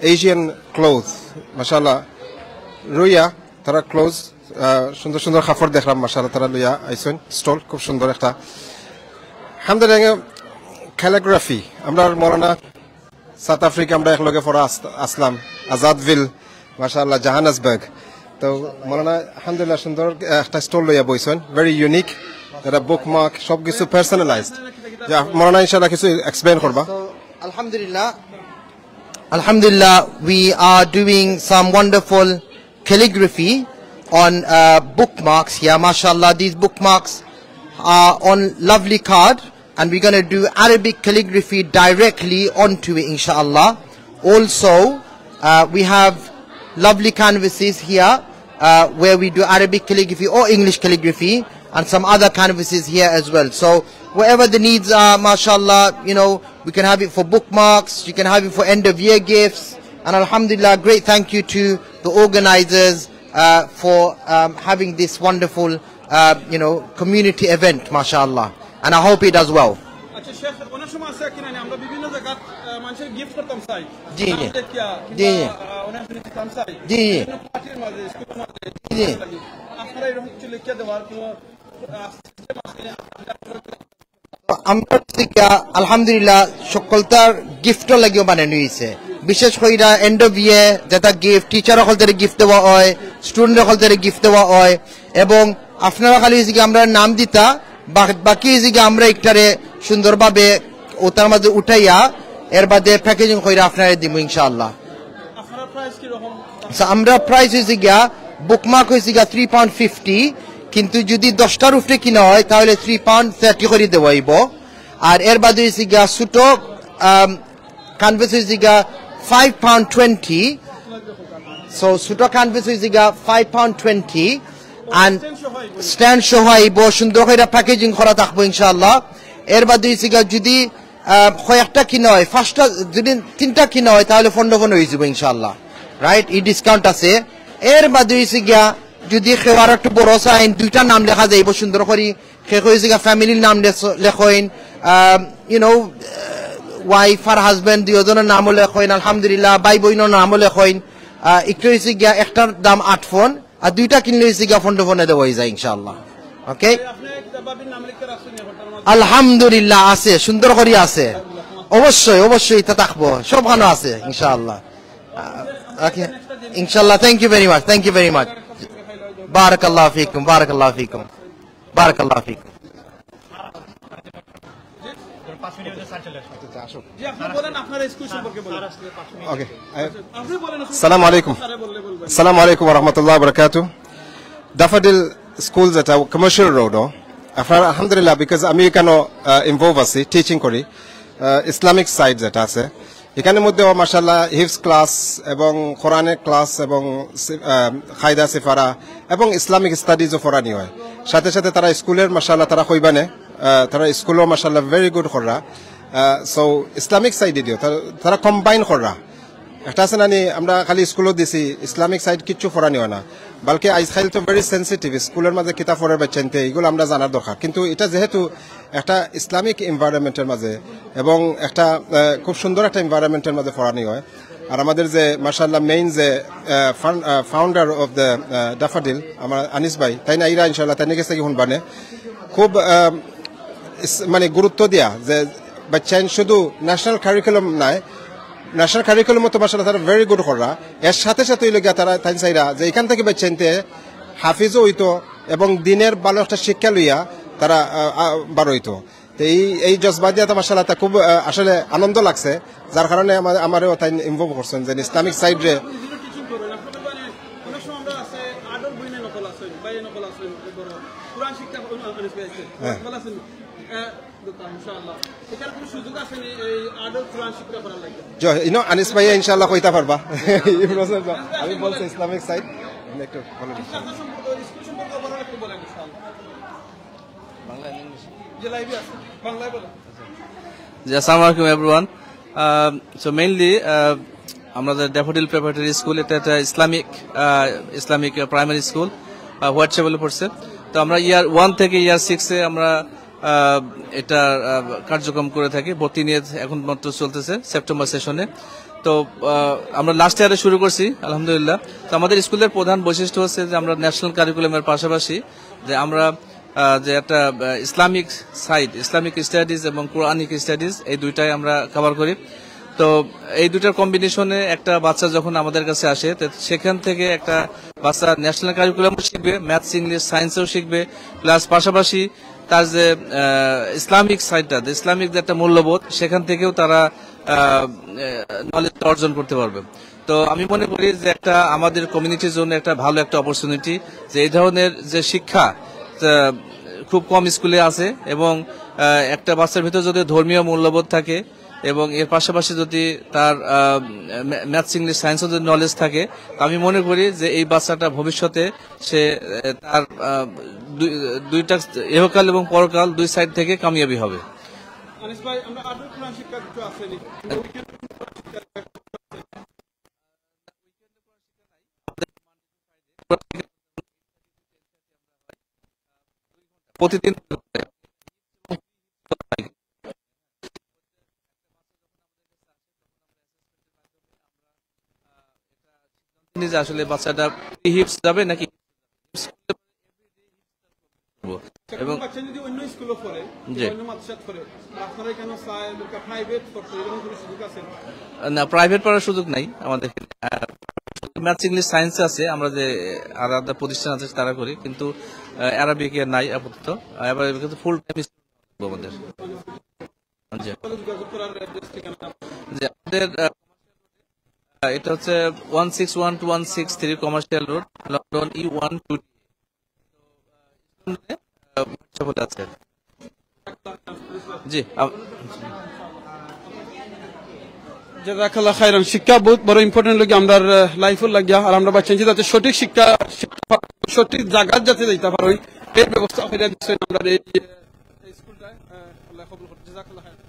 এশিয়ান ক্লোথস, মাশাআল্লাহ, রুইয়া তারা ক্লোথস, আহ, সুন্দর সুন্দর কাপড় দেখলাম, মাশাআল্লাহ, তারা লইয়া আইছইন স্টল, খুব সুন্দর একটা। আলহামদুলিল্লাহ। ক্যালিগ্রাফি, আমরা মৌলানা সাউথ আফ্রিকা, আমরা একলগে পড়া আস-, আসলাম আজাদভিল, মাশাআল্লাহ, জাহানাসবার্গ। তো মৌলানা আলহামদুলিল্লাহ সুন্দর, আহ, একটা স্টল লইয়া বইছইন, ভেরি ইউনিক। এটা বুকমার্ক, সবকিছু পার্সোনালাইজড। যা, মৌলানা ইনশাআল্লাহ কিছু এক্সপ্লেইন করবা। So, Alhamdulillah, Alhamdulillah, we are doing some wonderful calligraphy on uh, bookmarks here. Mashallah, these bookmarks are on lovely card, and we're going to do Arabic calligraphy directly onto it, inshallah. Also, uh, we have lovely canvases here uh, where we do Arabic calligraphy or English calligraphy, and some other canvases here as well. So wherever the needs are, mashallah, you know, we can have it for bookmarks, you can have it for end of year gifts, and alhamdulillah, great thank you to the organizers uh, for um, having this wonderful, uh, you know, community event, mashallah, and I hope it does well. আচ্ছা শেখ, অনেক সময় আছে কিনা আমরা বিভিন্ন জায়গাত আহ, মানুষের গিফট করতাম চাই। জি, জি। নাম লেখিয়া, জি, জি। কিংবা, আহ, অনেক জিনিস দিতাম চাই। জি, জি। বিভিন্ন পার্টির মাঝে, স্কুলের মাঝে, জি, জি। আপনারা এরকম কিছু লেখিয়া দেওয়ার কোনো আহ, সিস্টেম আছে? আমরা হচ্ছে গিয়া, আলহামদুলিল্লাহ, সকলতার গিফটর লাগিও বানানো হয়েছে। বিশেষ কইরা এন্ড অফ ইয়ার যেটা গিফট, টিচার সকলতারে গিফট দেওয়া হয়, স্টুডেন্ট সকলতারে গিফট দেওয়া হয়, এবং আপনারা খালি হচ্ছে গিয়া আমরা নাম দিতা, বা-, বাকি হচ্ছে গিয়া আমরা একটারে সুন্দরভাবে ওটার মাঝে উঠাইয়া এর বাদে প্যাকেজিং কইরা আপনারে দিমু ইনশাআল্লাহ। আপনার প্রাইস কি রকম? আচ্ছা, আমরা প্রাইস হয়েছে গিয়া, বুকমার্ক হয়েছে গিয়া থ্রি পাউন্ড ফিফটি, কিন্তু যদি দশটার উপরে কিনা হয় তাহলে থ্রি পাউন্ড থার্টি করে দেওয়া হইব। আর এর বাদে হয়েছে গিয়া ছোট কানভাস হয়েছে গিয়া ফাইভ পাউন্ড টোয়েন্টি। সো ছোট কানভাস হয়েছে গিয়া ফাইভ পাউন্ড টোয়েন্টি। আর স্ট্যান্ড সহ আইব, সুন্দর করে প্যাকেজিং করা থাকবো ইনশাআল্লাহ। এর বাদে হয়েছে গিয়া যদি আহ, কয়েকটা কিনা হয়, পাঁচটা, যদি তিনটা কিনা হয়, তাহলে পনেরো পনেরো হয়ে যাবো ইনশাআল্লাহ। রাইট, এই ডিসকাউন্ট আছে। এর বাদে হয়েছে গিয়া, যদি কেউ আর একটু বড় চাইন, দুইটা নাম লেখা যাইব সুন্দর করি। কেউ হয়েছে গিয়া ফ্যামিলির নাম লেখ-, লেখইন, ইউ নো, ওয়াইফ আর হাজব্যান্ড দুইজনের নামও লেখইন, আলহামদুলিল্লাহ, ভাই বোনের নামও লেখইন। আহ, একটু হয়েছে গিয়া, একটার দাম আট পন, আর দুইটা কিনলে হয়েছে গিয়া পনেরো পনে দেওয়া হয়ে যায় ইনশাআল্লাহ। ওকে, আলহামদুলিল্লাহ আছে, সুন্দর করি আছে। অবশ্যই, অবশ্যই এটা থাকবো, সবখানো আছে ইনশাআল্লাহ। আহ, ওকে, ইনশাআল্লাহ। Thank you very much, thank you very much. বারাকাল্লাহু ফিকুম, বারাকাল্লাহু ফিকুম, বারাকাল্লাহু ফিকুম। জি, আপনি বলেন, আপনার স্কুল সম্পর্কে বলেন। ওকে। আপনি বলেন, আসলে সালাম আলাইকুম। স্যারে বললে বলবেন। সালাম আলাইকুম ওয়া রাহমাতুল্লাহি ওয়া বারাকাতুহু। ডাফাডিল স্কুল যেটা কমার্শিয়াল রোডও, আপনার আলহামদুলিল্লাহ, বিকজ আমি এখানে ইনভলভ আছি, টিচিং করি, ইসলামিক সাইড যেটা আছে, এখানের মধ্যেও মাশাআল্লাহ হিফজ ক্লাস এবং কোরআনের ক্লাস এবং সি-, আহ, কায়দা সিফারা এবং ইসলামিক স্টাডিজও পড়ানি হয়। সাথে সাথে তারা স্কুলের মাশাআল্লাহ তারা কইবানে, আহ, তারা স্কুলও মাশাআল্লাহ ভেরি গুড কররা। সো ইসলামিক সাইডে দিও তারা, তারা কম্বাইন কররা। একটা আছে না নি, আমরা খালি স্কুলও দিছি, ইসলামিক সাইড কিচ্ছু পড়ানি হয় না, বালকে আইজকাইল তো ভেরি সেন্সিটিভ, স্কুলের মাঝে কিতা পড়ের বাচ্চাইন্তে, এগুলো আমরা জানার দরকার। কিন্তু এটা যেহেতু একটা ইসলামিক এনভায়রনমেন্টের মাঝে এবং একটা, আহ, খুব সুন্দর একটা এনভায়রনমেন্টের মাঝে পড়ানি হয়। আর আমাদের যে মাশাআল্লাহ মেইন যে, আহ, ফান-, আহ, founder of the, আহ, ডাফাডিল, আমার আনিস ভাই, তাইন আইরা ইনশাআল্লাহ তাইন গেছে কি হুনবানে, খুব, আহ, ইস-, মানে গুরুত্ব দিয়া যে বাচ্চাইন শুধু ন্যাশনাল কারিকুলাম নাই, ন্যাশনাল কারিকুলামও তো মাশাআল্লাহ তারা ভেরি গুড কররা। এর সাথে সাথে হইল গিয়া তারা তাইন চাইরা যে এখান থেকে বাচ্চাইন্তে হাফিজও হইতো এবং দিনের ভালো একটা শিক্ষা লইয়া তারা, আহ, আহ, বার হইতো। তো এই, এই জজবা দিয়া তো মাশাআল্লাহ তা খুব, আহ, আসলে আনন্দ লাগছে, যার কারণে আমার, আমারেও তাই ইনভলভ করছেন যে ইসলামিক সাইড রে। অনেক সময় আমরা আছে, আর্টর বই নিয়ে নকল আছে, বাইরে নকল আছে, বড় কোরআন শিক্ষা, আনিস ভাই আছে। হ্যাঁ। ভালো আছেন? আহ, দোকান, ইনশাআল্লাহ। এখানে কোনো সুযোগ আসেনি এই আর্টর কোরআন শিক্ষা করার লাগি? জি, ইনো আনিস ভাই ইনশাআল্লাহ কইতা পারবা। এই প্রসেস আমি বলছি ইসলামিক সাইড, একটু বলে দিচ্ছি। আপনার সম্পর্কে, স্কুল সম্পর্কে overall একটু বলেন ইনশাআল্লাহ। বাংলা, ইংলিশ? যে লাইভে আছে, বাংলায় বলেন। জি, আসসালামু আলাইকুম everyone. সো মেইনলি আমরা যে ড্যাফোডিল প্রিপারেটরি স্কুল, এটা একটা ইসলামিক, আহ, ইসলামিক প্রাইমারি স্কুল, হোয়াইট চ্যাপেলে পড়ছে। তো আমরা ইয়ার ওয়ান থেকে ইয়ার সিক্সে আমরা, আহ, এটা, আহ, কার্যক্রম করে থাকি। ভর্তি নিয়ে এখন মাত্র চলতেছে সেপ্টেম্বর সেশনে। তো আহ, আমরা লাস্ট ইয়ারে শুরু করছি, আলহামদুলিল্লাহ। তো আমাদের স্কুলের প্রধান বৈশিষ্ট্য হচ্ছে যে আমরা ন্যাশনাল কারিকুলামের পাশাপাশি যে আমরা আহ, যে একটা ইসলামিক সাইড, ইসলামিক স্টাডিজ এবং কোরআনিক স্টাডিজ, এই দুইটাই আমরা কভার করি। তো এই দুইটার কম্বিনেশনে একটা বাচ্চা যখন আমাদের কাছে আসে, তো সেখান থেকে একটা বাচ্চা ন্যাশনাল কারিকুলামও শিখবে, ম্যাথস, ইংলিশ, সায়েন্সও শিখবে, প্লাস পাশাপাশি তার যে আহ, ইসলামিক সাইডটা, যে ইসলামিক যে একটা মূল্যবোধ, সেখান থেকেও তারা নলেজ অর্জন করতে পারবে। তো আমি মনে করি যে একটা আমাদের কমিউনিটির জন্য একটা ভালো একটা অপরচুনিটি, যে এই ধরনের যে শিক্ষা আহ, খুব কম স্কুলে আছে, এবং আহ, একটা বাচ্চার ভিতরে যদি ধর্মীয় মূল্যবোধ থাকে এবং এর পাশাপাশি যদি তার ম্যাথস, ইংলিশ, সায়েন্সও যদি নলেজ থাকে, তো আমি মনে করি যে এই বাচ্চাটা ভবিষ্যতে সে আহ, তার আহ, দুই- দুইটা, এহকাল এবং পরকাল দুই সাইড থেকে কামিয়াবি হবে। আনিস ভাই, আমরা আরো কোরআন শিক্ষা কিছু আছে নি? প্রতিদিন যে আসলে বাচ্চাটা হিপস যাবে নাকি, এবং বাচ্চা যদি অন্য স্কুলে পড়ে, জি। অন্য মাদ্রাসাত পড়ে, আপনারা এখানে চায় প্রাইভেট পড়তে, এরকম কোনো সুযোগ আছে? না, প্রাইভেট পড়ার সুযোগ নাই আমাদের এখানে। ম্যাথস, ইংলিশ, সায়েন্স আছে, আমরা যে আলাদা প্রতিষ্ঠান আছে তারা করি, কিন্তু আহ, অ্যারাবিকে নাই আপাতত। আহ, অ্যারাবিকে তো ফুল টাইম আমাদের। জি। জি, আমাদের আহ, এটা হচ্ছে one six one two one six three commercial road, London E one two. আছে। জি, আম- জাযাকাল্লাহ খাইরান। শিক্ষা বহুত বড় ইম্পর্টেন্ট লাগে আমরার, আহ, লাইফর লাগিয়া। আর আমরা বাচ্চা যাতে সঠিক শিক্ষা, শিক্ষা পা-, সঠিক জাগাত যাতে যাইতা পারই, এই ব্যবস্থা করে দিচ্ছেন আমরা এই, এই স্কুলটা। আহ, আল্লাহ কবুল করুন। জাযাকাল্লাহ খাইরান।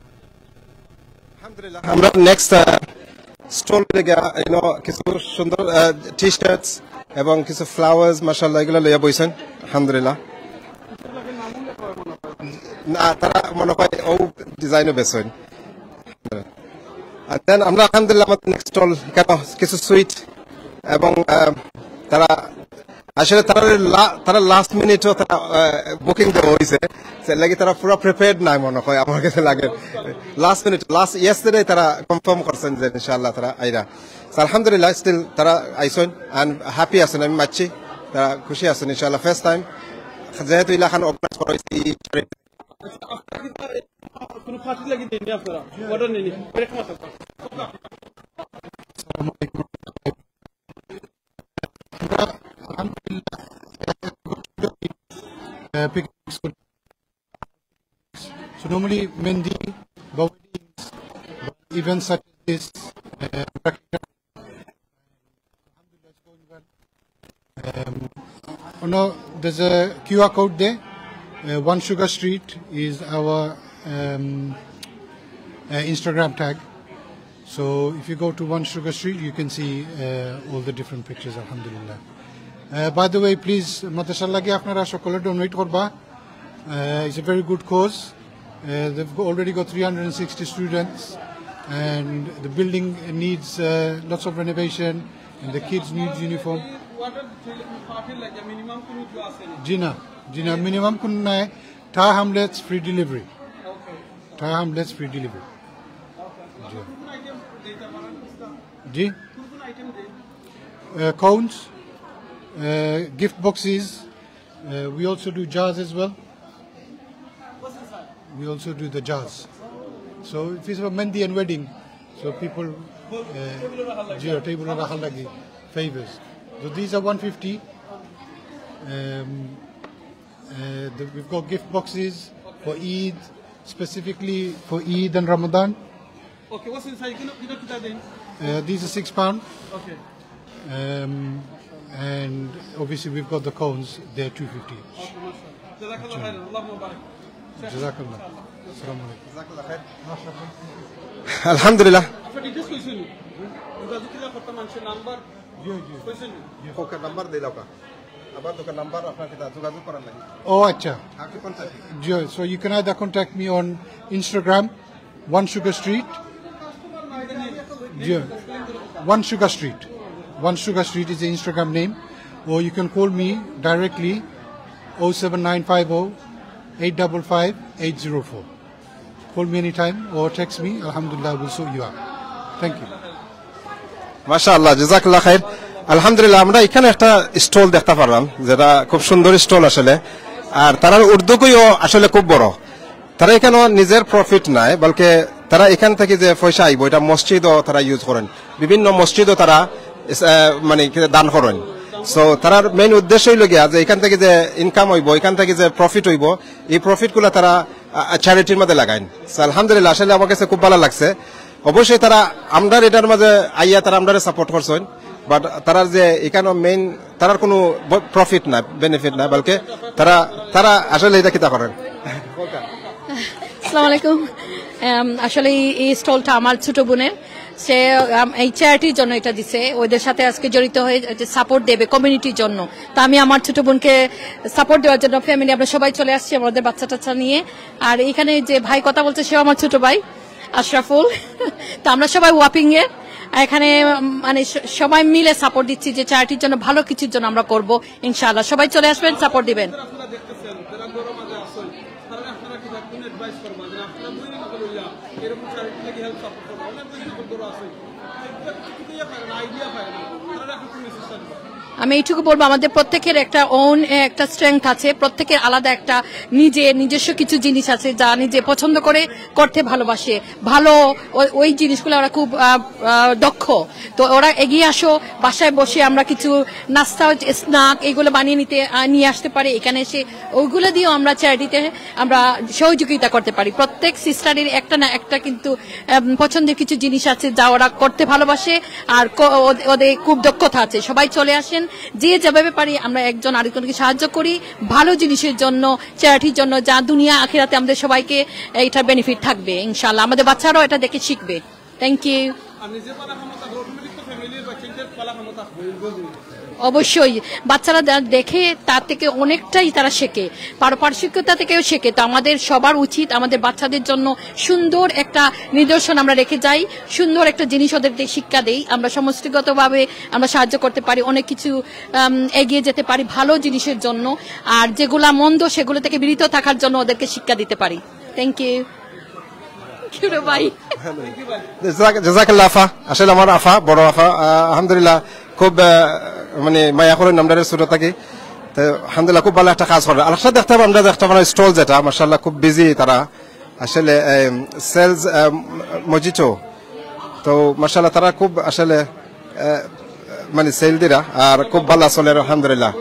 আলহামদুলিল্লাহ। আমরা নেক্সট স্টল গিয়া, ইউনো, কিছু সুন্দর টি শার্টস এবং কিছু ফ্লাওয়ার্স, মাশাআল্লাহ, এগুলা লইয়া বইছেন। আলহামদুলিল্লাহ। না, তারা মনে হয় ও ডিজাইনও বেচইন। আর দেন আমরা আলহামদুলিল্লাহ আমাদের নেক্সট স্টল কেন কিছু সুইট এবং আহ, তারা আসলে তারা লা-, তারা লাস্ট মিনিটও তারা বুকিং দেওয়া হয়েছে, এর লাগি তারা পুরো প্রিপেয়ার্ড নাই মনে হয় আমার কাছে লাগে। লাস্ট মিনিট, লাস্ট ইয়েস্টারডে তারা কনফার্ম করছেন যে ইনশাআল্লাহ তারা আইরা। So, আলহামদুলিল্লাহ, স্টিল তারা আইসন অ্যান্ড হ্যাপি আছেন, আমি মাতছি, তারা খুশি আছেন ইনশাআল্লাহ। ফার্স্ট টাইম যেহেতু ইলাখান অর্গানাইজ করা হয়েছে এই কোনো পার্টি লাগি দেননি আপনারা? অর্ডার নেনি? এরকম আছে। আমরা আলহামদুলিল্লাহ, আহ, picnics করি। So normally মেহেন্দি বা weddings বা events such as this, uh, alhamdulillah, it's going well. Um, oh no, there's a Q R code there. Uh, One Sugar Street is our um, uh, Instagram tag. So if you go to One Sugar Street, you can see uh, all the different pictures, alhamdulillah. Uh, by the way, please, মাদ্রাসার লাগি আপনারা সকলে ডোনেট করবা। Uh, it's a very good cause. Uh, they've got, already got three hundred sixty students, and the building needs uh, lots of renovation, and the kids need uniform. জি না, জি না, মিনিমাম কোনো নাই। Thai Hamlets free delivery. Thai Hamlets free delivery. G. G. Uh, cones, uh, gift boxes. Uh, we also do jars as well. We also do the jars. So if it's for mehndi and wedding, so people, uh, জি, টেবুলো রাখার লাগি, favors. So these are one fifty. Um, uh, the, we've got gift boxes for Eid, specifically for Eid and Ramadan. Okay, what's inside? Can you, can you put that in? Uh, these are six pound. Okay. Um, and obviously we've got the cones, they're two fifty each. Okay, mashallah. Jazakallah khairan. Allahumma barik. Jazakallah. Assalamu alaikum. আলহামদুলিল্লাহ। আপনার ডিটেইলস কইছেন? যোগাযোগ কিলা করতাম, মানুষের নাম্বার? জি, জি। কইছেন? ওকে, নাম্বার দিলাও কা। আবার দোকান নাম্বার আপনার সাথে যোগাযোগ করার লাগি। ও আচ্ছা। আপনি কোন সাইডে? জি, so you can either contact me on Instagram, One Sugar Street. In the name. G. One Sugar Street. One Sugar Street is the Instagram name. Or you can call me directly, oh seven nine five oh eight five five eight zero four. Call me anytime or text me. Alhamdulillah, we'll sort you out. Thank you. মাশাআল্লাহ, জাযাকাল্লাহ খাইর। আলহামদুলিল্লাহ, আমরা এখানে একটা স্টল দেখতে পারলাম, যেটা খুব সুন্দর স্টল আসলে। আর তারার উদ্যোগও আসলে খুব বড়। তারা এখানে নিজের প্রফিট নাই, বলকে তারা এখান থেকে যে পয়সা আইবো, এটা মসজিদও তারা ইউজ করেন, বিভিন্ন মসজিদও তারা আহ, মানে কি দান করেন। সো তারার মেইন উদ্দেশ্য হইল গিয়া যে এখান থেকে যে ইনকাম হইব, এখান থেকে যে প্রফিট হইব, এই প্রফিটগুলো তারা চ্যারিটির মধ্যে লাগাইন। So, আলহামদুলিল্লাহ, আসলে আমার কাছে খুব ভালো লাগছে। অবশ্যই তারা আমরার এটার মাঝে আইয়া তারা আমরারে সাপোর্ট করছেন, বাট তারার যে এখানে মেইন তারার কোনো প্রফিট না, বেনিফিট না, বলকে তারা তারা আসলে এটা কিতা করেন। আসসালামু আলাইকুম। আম, আসলে এই- এই স্টলটা আমার ছোট বোনের। সে আম, এই চ্যারিটির জন্য এটা দিছে, ওদের সাথে আজকে জড়িত হয়ে যে সাপোর্ট দেবে কমিউনিটির জন্য। তা আমি আমার ছোট বোনকে সাপোর্ট দেওয়ার জন্য ফ্যামিলি আমরা সবাই চলে আসছি আমাদের বাচ্চা টাচ্চা নিয়ে। আর এখানে যে ভাই কথা বলছে, সেও আমার ছোট ভাই আশরাফুল। তো আমরা সবাই ওয়াপিং এর এখানে উম, মানে স- সবাই মিলে সাপোর্ট দিচ্ছি যে চ্যারিটির জন্য, ভালো কিছুর জন্য আমরা করব ইনশাআল্লাহ। সবাই চলে আসবেন, সাপোর্ট দিবেন। আপনারা দেখতেছেন যারা গরম মাঝে আছেন, তারা আপনারা কি থাকবেন অ্যাডভাইস করবেন যে আপনারা বই না করলে এরকম চ্যারিটি থেকে হেল্প সাপোর্ট করবেন, অনেক বই না করে আছে। আইডিয়া পায় না, তারা এখন কোন সিস্টেম আমি এইটুকু বলবো, আমাদের প্রত্যেকের একটা ওন একটা স্ট্রেংথ আছে, প্রত্যেকের আলাদা একটা নিজে নিজস্ব কিছু জিনিস আছে যা নিজে পছন্দ করে করতে ভালোবাসে। ভালো ও- ওই জিনিসগুলো ওরা খুব আহ, আহ, দক্ষ। তো ওরা এগিয়ে আসো, বাসায় বসে আমরা কিছু নাস্তা, স্ন্যাক এগুলো বানিয়ে নিতে আহ, নিয়ে আসতে পারি। এখানে এসে ওইগুলো দিয়েও আমরা চ্যারিটিতে আমরা সহযোগিতা করতে পারি। প্রত্যেক সিস্টারের একটা না একটা কিন্তু আম, পছন্দের কিছু জিনিস আছে যা ওরা করতে ভালোবাসে। আর ক- ওদ- ওদের খুব দক্ষতা আছে। সবাই চলে আসেন, যে যেভাবে পারি আমরা একজন আরেকজনকে সাহায্য করি ভালো জিনিসের জন্য, চ্যারিটির জন্য, যা দুনিয়া আখিরাতে আমাদের সবাইকে এটা বেনিফিট থাকবে ইনশাআল্লাহ। আমাদের বাচ্চারাও এটা দেখে শিখবে। Thank you. আর নিজে পালা ক্ষমতা অটোমেটিক তো ফ্যামিলির বাচ্চাদের পালা ক্ষমতা হয়ে যাবে। অবশ্যই বাচ্চারা যা দেখে তার থেকে অনেকটাই তারা শেখে, পারপার্শ্বিকতা থেকেও শেখে। তো আমাদের সবার উচিত আমাদের বাচ্চাদের জন্য সুন্দর একটা নিদর্শন আমরা রেখে যাই, সুন্দর একটা জিনিস ওদেরকে শিক্ষা দেই। আমরা সমষ্টিগতভাবে আমরা সাহায্য করতে পারি, অনেক কিছু আম, এগিয়ে যেতে পারি ভালো জিনিসের জন্য, আর যেগুলা মন্দ সেগুলো থেকে বিরত থাকার জন্য ওদেরকে শিক্ষা দিতে পারি। Thank you. কিউরো ভাই। জাযাক- জাযাকাল্লাহ আফা, আসলে আমার আফা, বড় আফা, আহ, আলহামদুলিল্লাহ খুব আহ, মানে মায়া করেন আমরারে ছোট থাকি। তো আলহামদুলিল্লাহ খুব ভালো একটা কাজ করে। আর একটা দেখতে পাবো আমরা, দেখতে পাবো স্টল যেটা মাশাআল্লাহ খুব বিজি তারা আসলে সেলস মজিটো। তো মাশাআল্লাহ তারা খুব আসলে আহ, মানে সেল দিরা আর খুব ভালো চলে আলহামদুলিল্লাহ।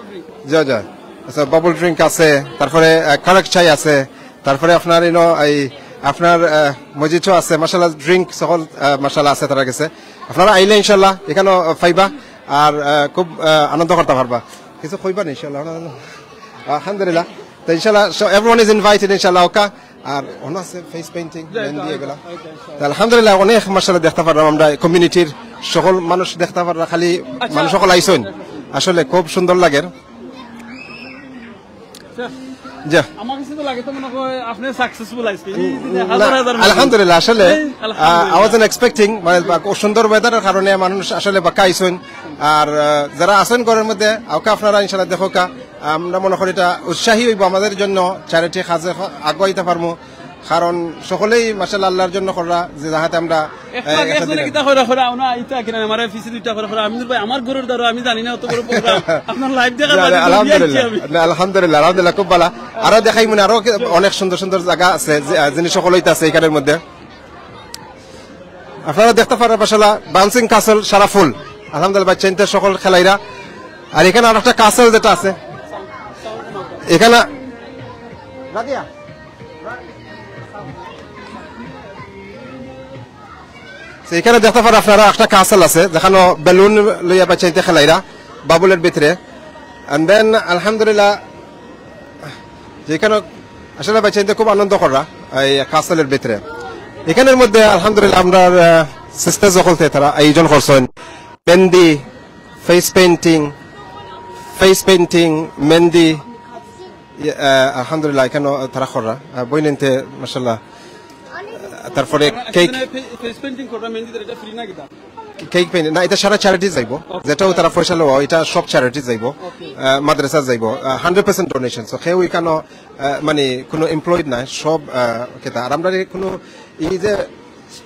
জি জি। আচ্ছা, বাবল ড্রিঙ্ক আছে, তারপরে কারেক চাই আছে, তারপরে আপনার ইনো এই আপনার মজিটো আছে, মাশাআল্লাহ ড্রিঙ্ক সকল আহ, মাশাআল্লাহ আছে তারা গেছে। আপনারা আইলে ইনশাআল্লাহ এখানে পাইবা আর আহ, খুব আহ, আনন্দ করতে পারবা। কিছু কইবা না ইনশাআল্লাহ। আলহামদুলিল্লাহ। তো ইনশাআল্লাহ, so everyone is invited ইনশাআল্লাহ। ওকা আর অন্য আছে ফেস পেইন্টিং, মেহেন্দি এগুলা। তো আলহামদুলিল্লাহ অনেক মাশাআল্লাহ দেখতে পারলাম আমরা কমিউনিটির সকল মানুষ দেখতে পারলাম, খালি মানুষ সকল আইসন, আসলে খুব সুন্দর লাগে। যা আমার কাছে তো লাগে তো মনে হয় আপনি সাকসেসফুল আজকে। এই যে না, হাজার হাজার মানুষ। আলহামদুলিল্লাহ আসলে এই, আলহামদুলিল্লাহ। আই ওয়াজ এক্সপেক্টিং মানে বা- খুব সুন্দর ওয়েদারের কারণে মানুষ আসলে বাক্কা আইসন। আর আহ, যারা আছেন ঘরের মধ্যে ওকে আপনারা ইনশাআল্লাহ দেখো কা, আমরা মনে করি এটা উৎসাহী হইব আমাদের জন্য, চ্যারিটি কাজে আগুয়াইতে পারবো। কারণ সকলেই মাশাআল্লাহ আল্লাহর জন্য কররা যে যাহাতে আমরা একটু আগে একজনে কিতা কইরা কইরা, আমরা ইতা কিনা আমার পিছে দুইটা কইরা কইরা, আমিনুর ভাই আমার ঘরের দ্বারা আমি জানি না অত বড় প্রোগ্রাম। আপনার লাইভ দেখা না, বাদে না, দৌড়িয়া আইছি আলহামদুলিল্লাহ। আমি। না, আলহামদুলিল্লাহ, আলহামদুলিল্লাহ, খুব ভালো। আরো দেখাই মনে আরো কি অনেক সুন্দর সুন্দর জায়গা আছে, যে, আহ, জিনিস সকল হইতে আছে এখানের মধ্যে। আপনারা দেখতে পারেন মাশাআল্লাহ বাউন্সিং কাসল সারা ফুল। আলহামদুলিল্লাহ, বাচ্চা ইনতে সকল খেলাইরা। আর এখানে আর একটা কাসল যেটা আছে এখানে রাদিয়া। তো এখানে দেখতে পারেন আপনারা একটা কাসল আছে, যেখানে বেলুন লইয়া বাচ্চা ইনতে খেলাইরা বাবুলের ভিতরে। এন্ড দেন আলহামদুলিল্লাহ, যেখানে আসলে বাচ্চা ইনতে খুব আনন্দ কররা এই কাসলের ভিতরে। এখানের মধ্যে আলহামদুলিল্লাহ আমরা সিস্টার সকলতে তারা আয়োজন করছেন mehendi, face painting, face painting, mehendi. ইয়ে, আহ, আলহামদুলিল্লাহ এখানে তারা কররা বইনিনতে মাশাআল্লাহ। তারপরে কেক ফেস পেইন্টিং করবা, মেহেন্দি দিলে এটা ফ্রি না কিতা? কেক পেইন্ট না, এটা সারা চ্যারিটি যাইব। যেটাও তারা পয়সা লওয়া, এটা সব চ্যারিটি যাইব। আহ, মাদ্রাসা যাইব। Hundred percent donation. সো কেউ এখানো, আহ, মানে কোনো এমপ্লয়েড নাই, সব, আহ, কিতা। আর আমরা এই কোনো, এই যে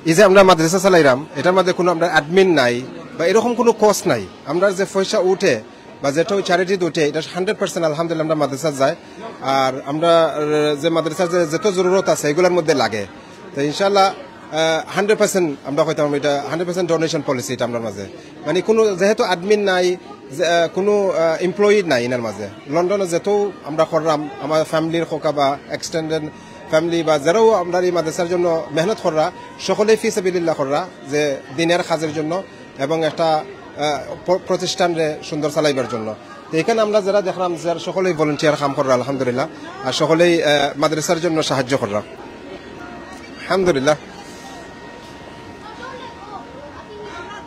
এই যে আমরা মাদ্রাসা চালাইরাম, এটার মধ্যে কোনো আমরা অ্যাডমিন নাই বা এরকম কোনো কস্ট নাই। আমরা যে পয়সা উঠে বা যেটা ওই চ্যারিটি উঠে, এটা হান্ড্রেড পার্সেন্ট আলহামদুলিল্লাহ আমরা মাদ্রাসা যায়। আর আমরা, আহ, যে মাদ্রাসার যে যত জরুরত আছে এগুলোর মধ্যে লাগে। তো ইনশাআল্লাহ, আহ, হান্ড্রেড পার্সেন্ট আমরা কইতাম, এটা হান্ড্রেড পার্সেন্ট ডোনেশন পলিসি এটা আমরার মাঝে। মানে কোনো যেহেতু অ্যাডমিন নাই, যে, আহ, কোনো, আহ, এমপ্লয়ি নাই এনার মাঝে। লন্ডনে যেত আমরা করলাম, আমার ফ্যামিলির খোকা বা এক্সটেন্ডেড ফ্যামিলি বা যারাও আমরা এই মাদ্রাসার জন্য মেহনত কররা, সকলেই ফি সাবিলিল্লাহ কররা, যে দিনের কাজের জন্য এবং একটা, আহ, প্র-, প্রতিষ্ঠানরে সুন্দর চালাইবার জন্য। তো এখানে আমরা যারা দেখলাম যে সকলেই ভলেন্টিয়ার কাম কররা আলহামদুলিল্লাহ, আর সকলেই, আহ, মাদ্রাসার জন্য সাহায্য কররা আলহামদুলিল্লাহ।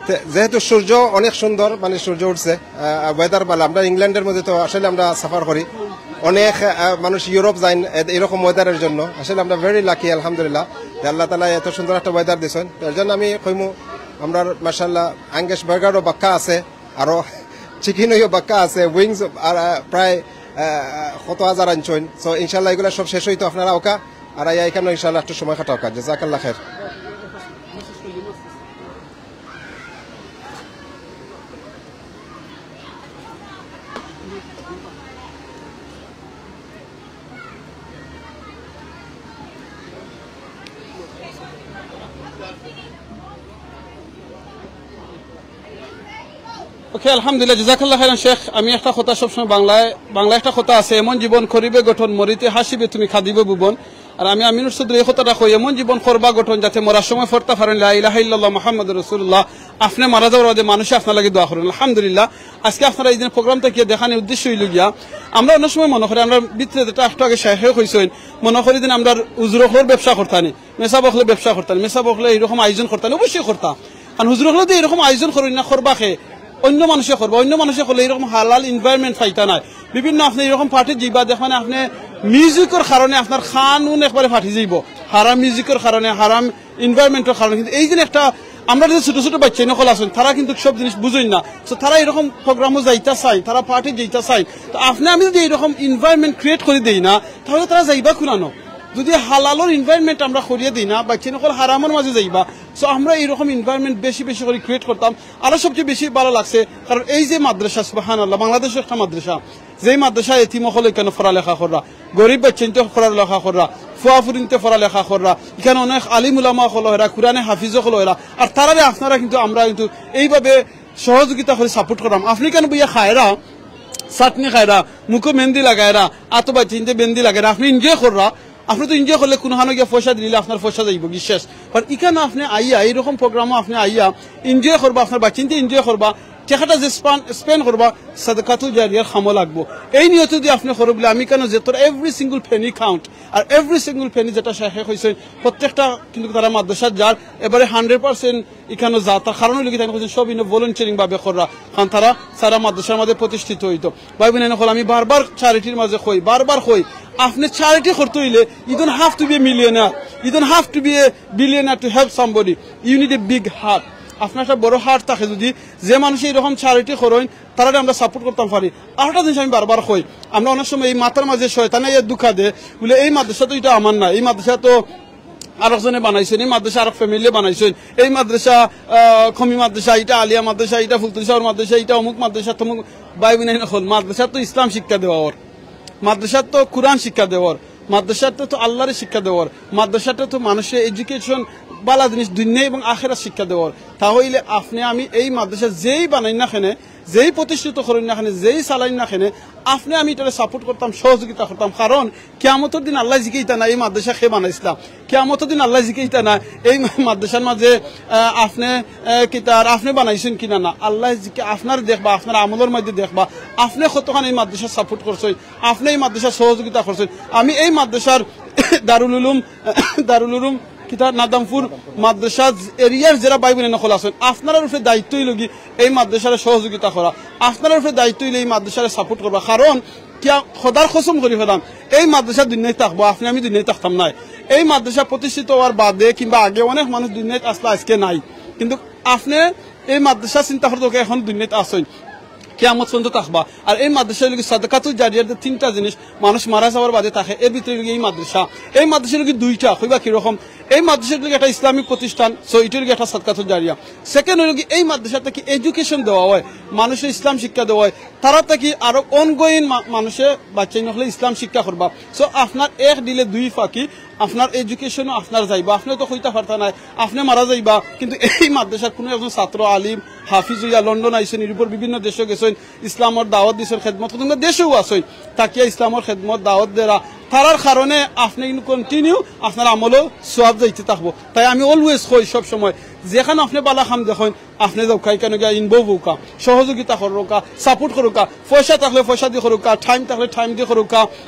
তে, যেহেতু সূর্য অনেক সুন্দর, মানে সূর্য উঠছে, আহ, ওয়েদার ভালা। আমরা ইংল্যান্ডের মধ্যে তো আসলে আমরা সাফার করি, অনেক, আহ, মানুষ ইউরোপ যাইন এ-, এরকম ওয়েদারের জন্য। আসলে আমরা ভেরি লাকি আলহামদুলিল্লাহ, যে আল্লাহ তাআলা এত সুন্দর একটা ওয়েদার দিছেন। তো এর জন্য আমি কইমু, আমরার মাশাআল্লাহ আঙ্গাস বার্গারও বাক্কা আছে, আরো চিকেনও বাক্কা আছে, উইংস আর, আহ, প্রায়, আহ, কত হাজার আনছইন। তো ইনশাআল্লাহ এগুলা সব শেষ অইতো আপনারা ওকা, আর আইয়া এখানে ইনশাআল্লাহ একটু সময় কাটাও কাজ। জাযাকাল্লাহ খাইর। ওকে, আলহামদুলিল্লাহ, জাযাকাল্লাহ খাইরান শেখ। আমি একটা কথা সবসময় বাংলায়, বাংলা একটা কথা আছে, "এমন জীবন করিবে গঠন, মরিতে হাসিবে তুমি, কাঁদিবে ভুবন।" আর আমি আমিনুর চৌধুরী এই কথাটা কই, এমন জীবন করবা গঠন যাতে মরার সময় পড়তা পারেন, "লা ইলাহা ইল্লাল্লাহ মুহাম্মাদুর রাসূলুল্লাহ।" আপনি মারা যাওয়ার বাদে মানুষে আপনার লাগি দোয়া করইন। আলহামদুলিল্লাহ, আজকে আপনারা এই দিন প্রোগ্রাম থাকিয়া দেখানির উদ্দেশ্য অইল গিয়া, আমরা অনেক সময় মনে করি, আমরা ভিতরে যেটা একটু আগে শেখে কইছইন, মনে করি দিন আমরা হুজুর অকলর ব্যবসা করতানি, মেসাব অকলে ব্যবসা করতানি, মেসাব অকলে এইরকম আয়োজন করতানি, অবশ্যই করতা। কারণ হুজুর অকলে তো এইরকম আয়োজন করইন না, করবা কে? অন্য মানুষে করবা, অন্য মানুষে করলে এইরকম হালাল এনভায়রনমেন্ট পাইতা নায়। বিভিন্ন আপনি এইরকম পার্টি যাইবা, দেখবেন আপনি মিউজিকর কারণে আপনার কান উন একবারে ফাটি যাইব, হারাম মিউজিকর কারণে, হারাম এনভায়রনমেন্টর কারণে। কিন্তু এই যে একটা, আমরা যে ছোট ছোট বাচ্চা ইন অকল আছইন, তারা কিন্তু সব জিনিস বুঝইন না। তো তারা এরকম প্রোগ্রামও যাইতা চাইন, তারা পার্টি যাইতা চাইন। তো আপনি আমি যদি এইরকম এনভায়রনমেন্ট ক্রিয়েট করি দেই না, তাহলে তারা যাইবা কুনানো? যদি হালালর এনভায়রনমেন্ট আমরা করিয়া দেই না, বাচ্চা ইন অকল হারামর মাঝে যাইবা। তো আমরা এইরকম এনভায়রনমেন্ট বেশি বেশি করি ক্রিয়েট করতাম। আরো সবচেয়ে বেশি ভালা লাগছে, কারণ এই যে মাদ্রাসা, সুবহানাল্লাহ, বাংলাদেশর একটা মাদ্রাসা, যেই মাদ্রাসায় এতিম অকল ইখানো পড়ালেখা কররা, গরিব বাচ্চাইন্তে পড়ালেখা কররা, ফুয়া ফুরিন্তে পড়ালেখা কররা, ইখানো অনেক আলিম উলামা অকল অইরা, কুরআনে হাফিজ অকল অইরা, আর তারারে আপনারা কিন্তু, আমরা কিন্তু এইভাবে সহযোগিতা করি সাপোর্ট কররাম। আপনি কেন বইয়া খায়রা, চাটনি খায়রা, মুখো মেহেন্দি লাগায়রা, আতো বাচ্চাইন্তে মেহেন্দি লাগায়রা, আপনি এনজয় কররা, আপনি তো এনজয় করলে কুনুখানো গিয়া পয়সা দিলে আপনার পয়সা যাইবগি শেষ। আর ইখানো আপনি আইয়া, এইরকম প্রোগ্রামো আপনি আইয়া এনজয় করবা, আপনার বাচ্চাইন্তে এনজয় করবা, টেকাটা যে স্পান-, স্পেন্ড করবা, সাদাকাতুল জারিয়ার কামো লাগবো। এই নিয়তে যদি আপনি করো বলে, আমি কেন যে তোর every single penny count, আর every single penny যেটা শেখে কইছইন, প্রত্যেকটা কিন্তু তারা মাদ্রাসাত যার, এবারে হান্ড্রেড পার্সেন্ট ইখানো যা, তার কারণ অইল কি, তাই কইছইন সব ইনো ভলেন্টিয়ারিং ভাবে কররা, কারণ তারা সারা মাদ্রাসার মাঝে প্রতিষ্ঠিত অইতো। ভাই বোন অকল, আমি বারবার চ্যারিটির মাঝে কই, বারবার কই, আপনি চ্যারিটি করতে অইলে, you don't have to be a millionaire, you don't have to be a billionaire to help somebody, you need a big heart। আপনার একটা বড় হার্ট থাকে যদি, যে মানুষে এইরকম চ্যারিটি করইন, তারারে আমরা সাপোর্ট করতাম পারি। আরেকটা জিনিস আমি বারবার কই, আমরা অনেক সময় এই মাথার মাঝে শয়তানে ইয়া ধোঁকা দে, বলে, "এই মাদ্রাসা তো ইটা আমার না, এই মাদ্রাসা তো আরেকজনে বানাইছইন, এই মাদ্রাসা আরেক ফ্যামিলিয়ে বানাইছইন, এই মাদ্রাসা, আহ, কমি মাদ্রাসা, ইটা আলিয়া মাদ্রাসা, ইটা ফুলতলি সাবর মাদ্রাসা, ইটা অমুক মাদ্রাসা, তমুক।" ভাই বোন অকল, মাদ্রাসা তো ইসলাম শিক্ষা দেওয়া অর, মাদ্রাসা তো কুরআন শিক্ষা দেওয়া অর, মাদ্রাসা তো, তো আল্লাহরে শিক্ষা দেওয়া অর, মাদ্রাসাটা তো মানুষে এডুকেশন, ভালা জিনিস দুনিয়া এবং আখেরাত শিক্ষা দেওয়া অর। তা অইলে আপনি আমি এই মাদ্রাসা যেই বানাই না কেনে, যেই প্রতিষ্ঠিত করইন না কেনে, যেই চালাইন না কেনে, আপনি আমি ইটারে সাপোর্ট করতাম, সহযোগিতা করতাম। কারণ কিয়ামতর দিন আল্লায় জিকাইতা না, "এই মাদ্রাসা কে বানাইছলা?" কিয়ামতর দিন আল্লায় জিকাইতা না, "এই মাদ্রাসার মাঝে, আহ, আপনি, আহ, কিতার আপনি বানাইছইন কিনা?" না, আল্লায় জিকা-, আপনার দেখবা, আপনার আমলর মাঝে দেখবা, আপনি কতখান এই মাদ্রাসা সাপোর্ট করছইন, আপনি এই মাদ্রাসা সহযোগিতা করছইন। আমি এই মাদ্রাসার দারুল উলুম, দারুল উলুম কিতা নাদামপুর মাদ্রাসা এরিয়ার যেরা ভাই বোন অকল আছইন, আপনারার উপরে দায়িত্ব অইল কি এই মাদ্রাসারে সহযোগিতা করা, আপনারার উপরে দায়িত্ব অইল এই মাদ্রাসারে সাপোর্ট করবা। কারণ কিয়া খোদার কসম করি কইরাম, এই মাদ্রাসা দুনিয়াত থাকবো, আপনি আমি দুনিয়াত থাকতাম নায়। এই মাদ্রাসা প্রতিষ্ঠিত অওয়ার বাদে কিংবা আগে অনেক মানুষ দুনিয়াত আছলা, আজকে নাই। কিন্তু আপনি এই মাদ্রাসা চিন্তা করতে এখন দুনিয়াত আছইন, কিয়ামত পর্যন্ত থাকবা। আর এই মাদ্রাসা অইলো গি সাদকাতুল জারিয়ার যে তিনটা জিনিস, মানুষ মারা যাওয়ার বাদে থাকে, এর ভিতরে অইলো গি এই মাদ্রাসা। এই মাদ্রাসা অইলো গি দুইটা, কইবা কিরকম? এই মাদ্রাসা অইলো গি একটা ইসলামিক প্রতিষ্ঠান, সো ইটা অইলো গি একটা সাদকাতুল জারিয়া। সেকেন্ড অইলো গি এই মাদ্রাসা থাকি এডুকেশন দেওয়া হয়, মানুষরে ইসলাম শিক্ষা দেওয়া হয়, তারা থাকি আরো অনগোয়িং মানুষে বাচ্চাইন অকলে ইসলাম শিক্ষা করবা। সো আপনার এক ঢিলে দুই পাখি, আপনার এডুকেশনও আপনার যাইবা, আপনে তো কইতা পারতা নায়, আপনে মারা যাইবা, কিন্তু এই মাদ্রাসার কুনু একজন ছাত্র, আলিম, হাফিজ অইয়া লন্ডন আইছইন, ইউরোপর বিভিন্ন দেশো গেছইন, ইসলামর দাওয়াত দিছইন, খেদমত করছইন, দেশেও আছইন, থাকিয়া ইসলামর খেদমত দাওয়াত দেরা, তারার কারণে আপনে কিন্তু কন্টিনিউ আপনার আমলও সওয়াব যাইতে থাকবো। তাই আমি অলওয়েজ কই, সব সময় যেখানো আপনে বালা কাম দেখইন, আপনে যাউক্কা, ইখানো গিয়া ইনভলভ অউক্কা, সহযোগিতা করউক্কা, সাপোর্ট করউক্কা, পয়সা থাকলে পয়সা দি করউক্কা, টাইম থাকলে টাইম দি করউক্কা।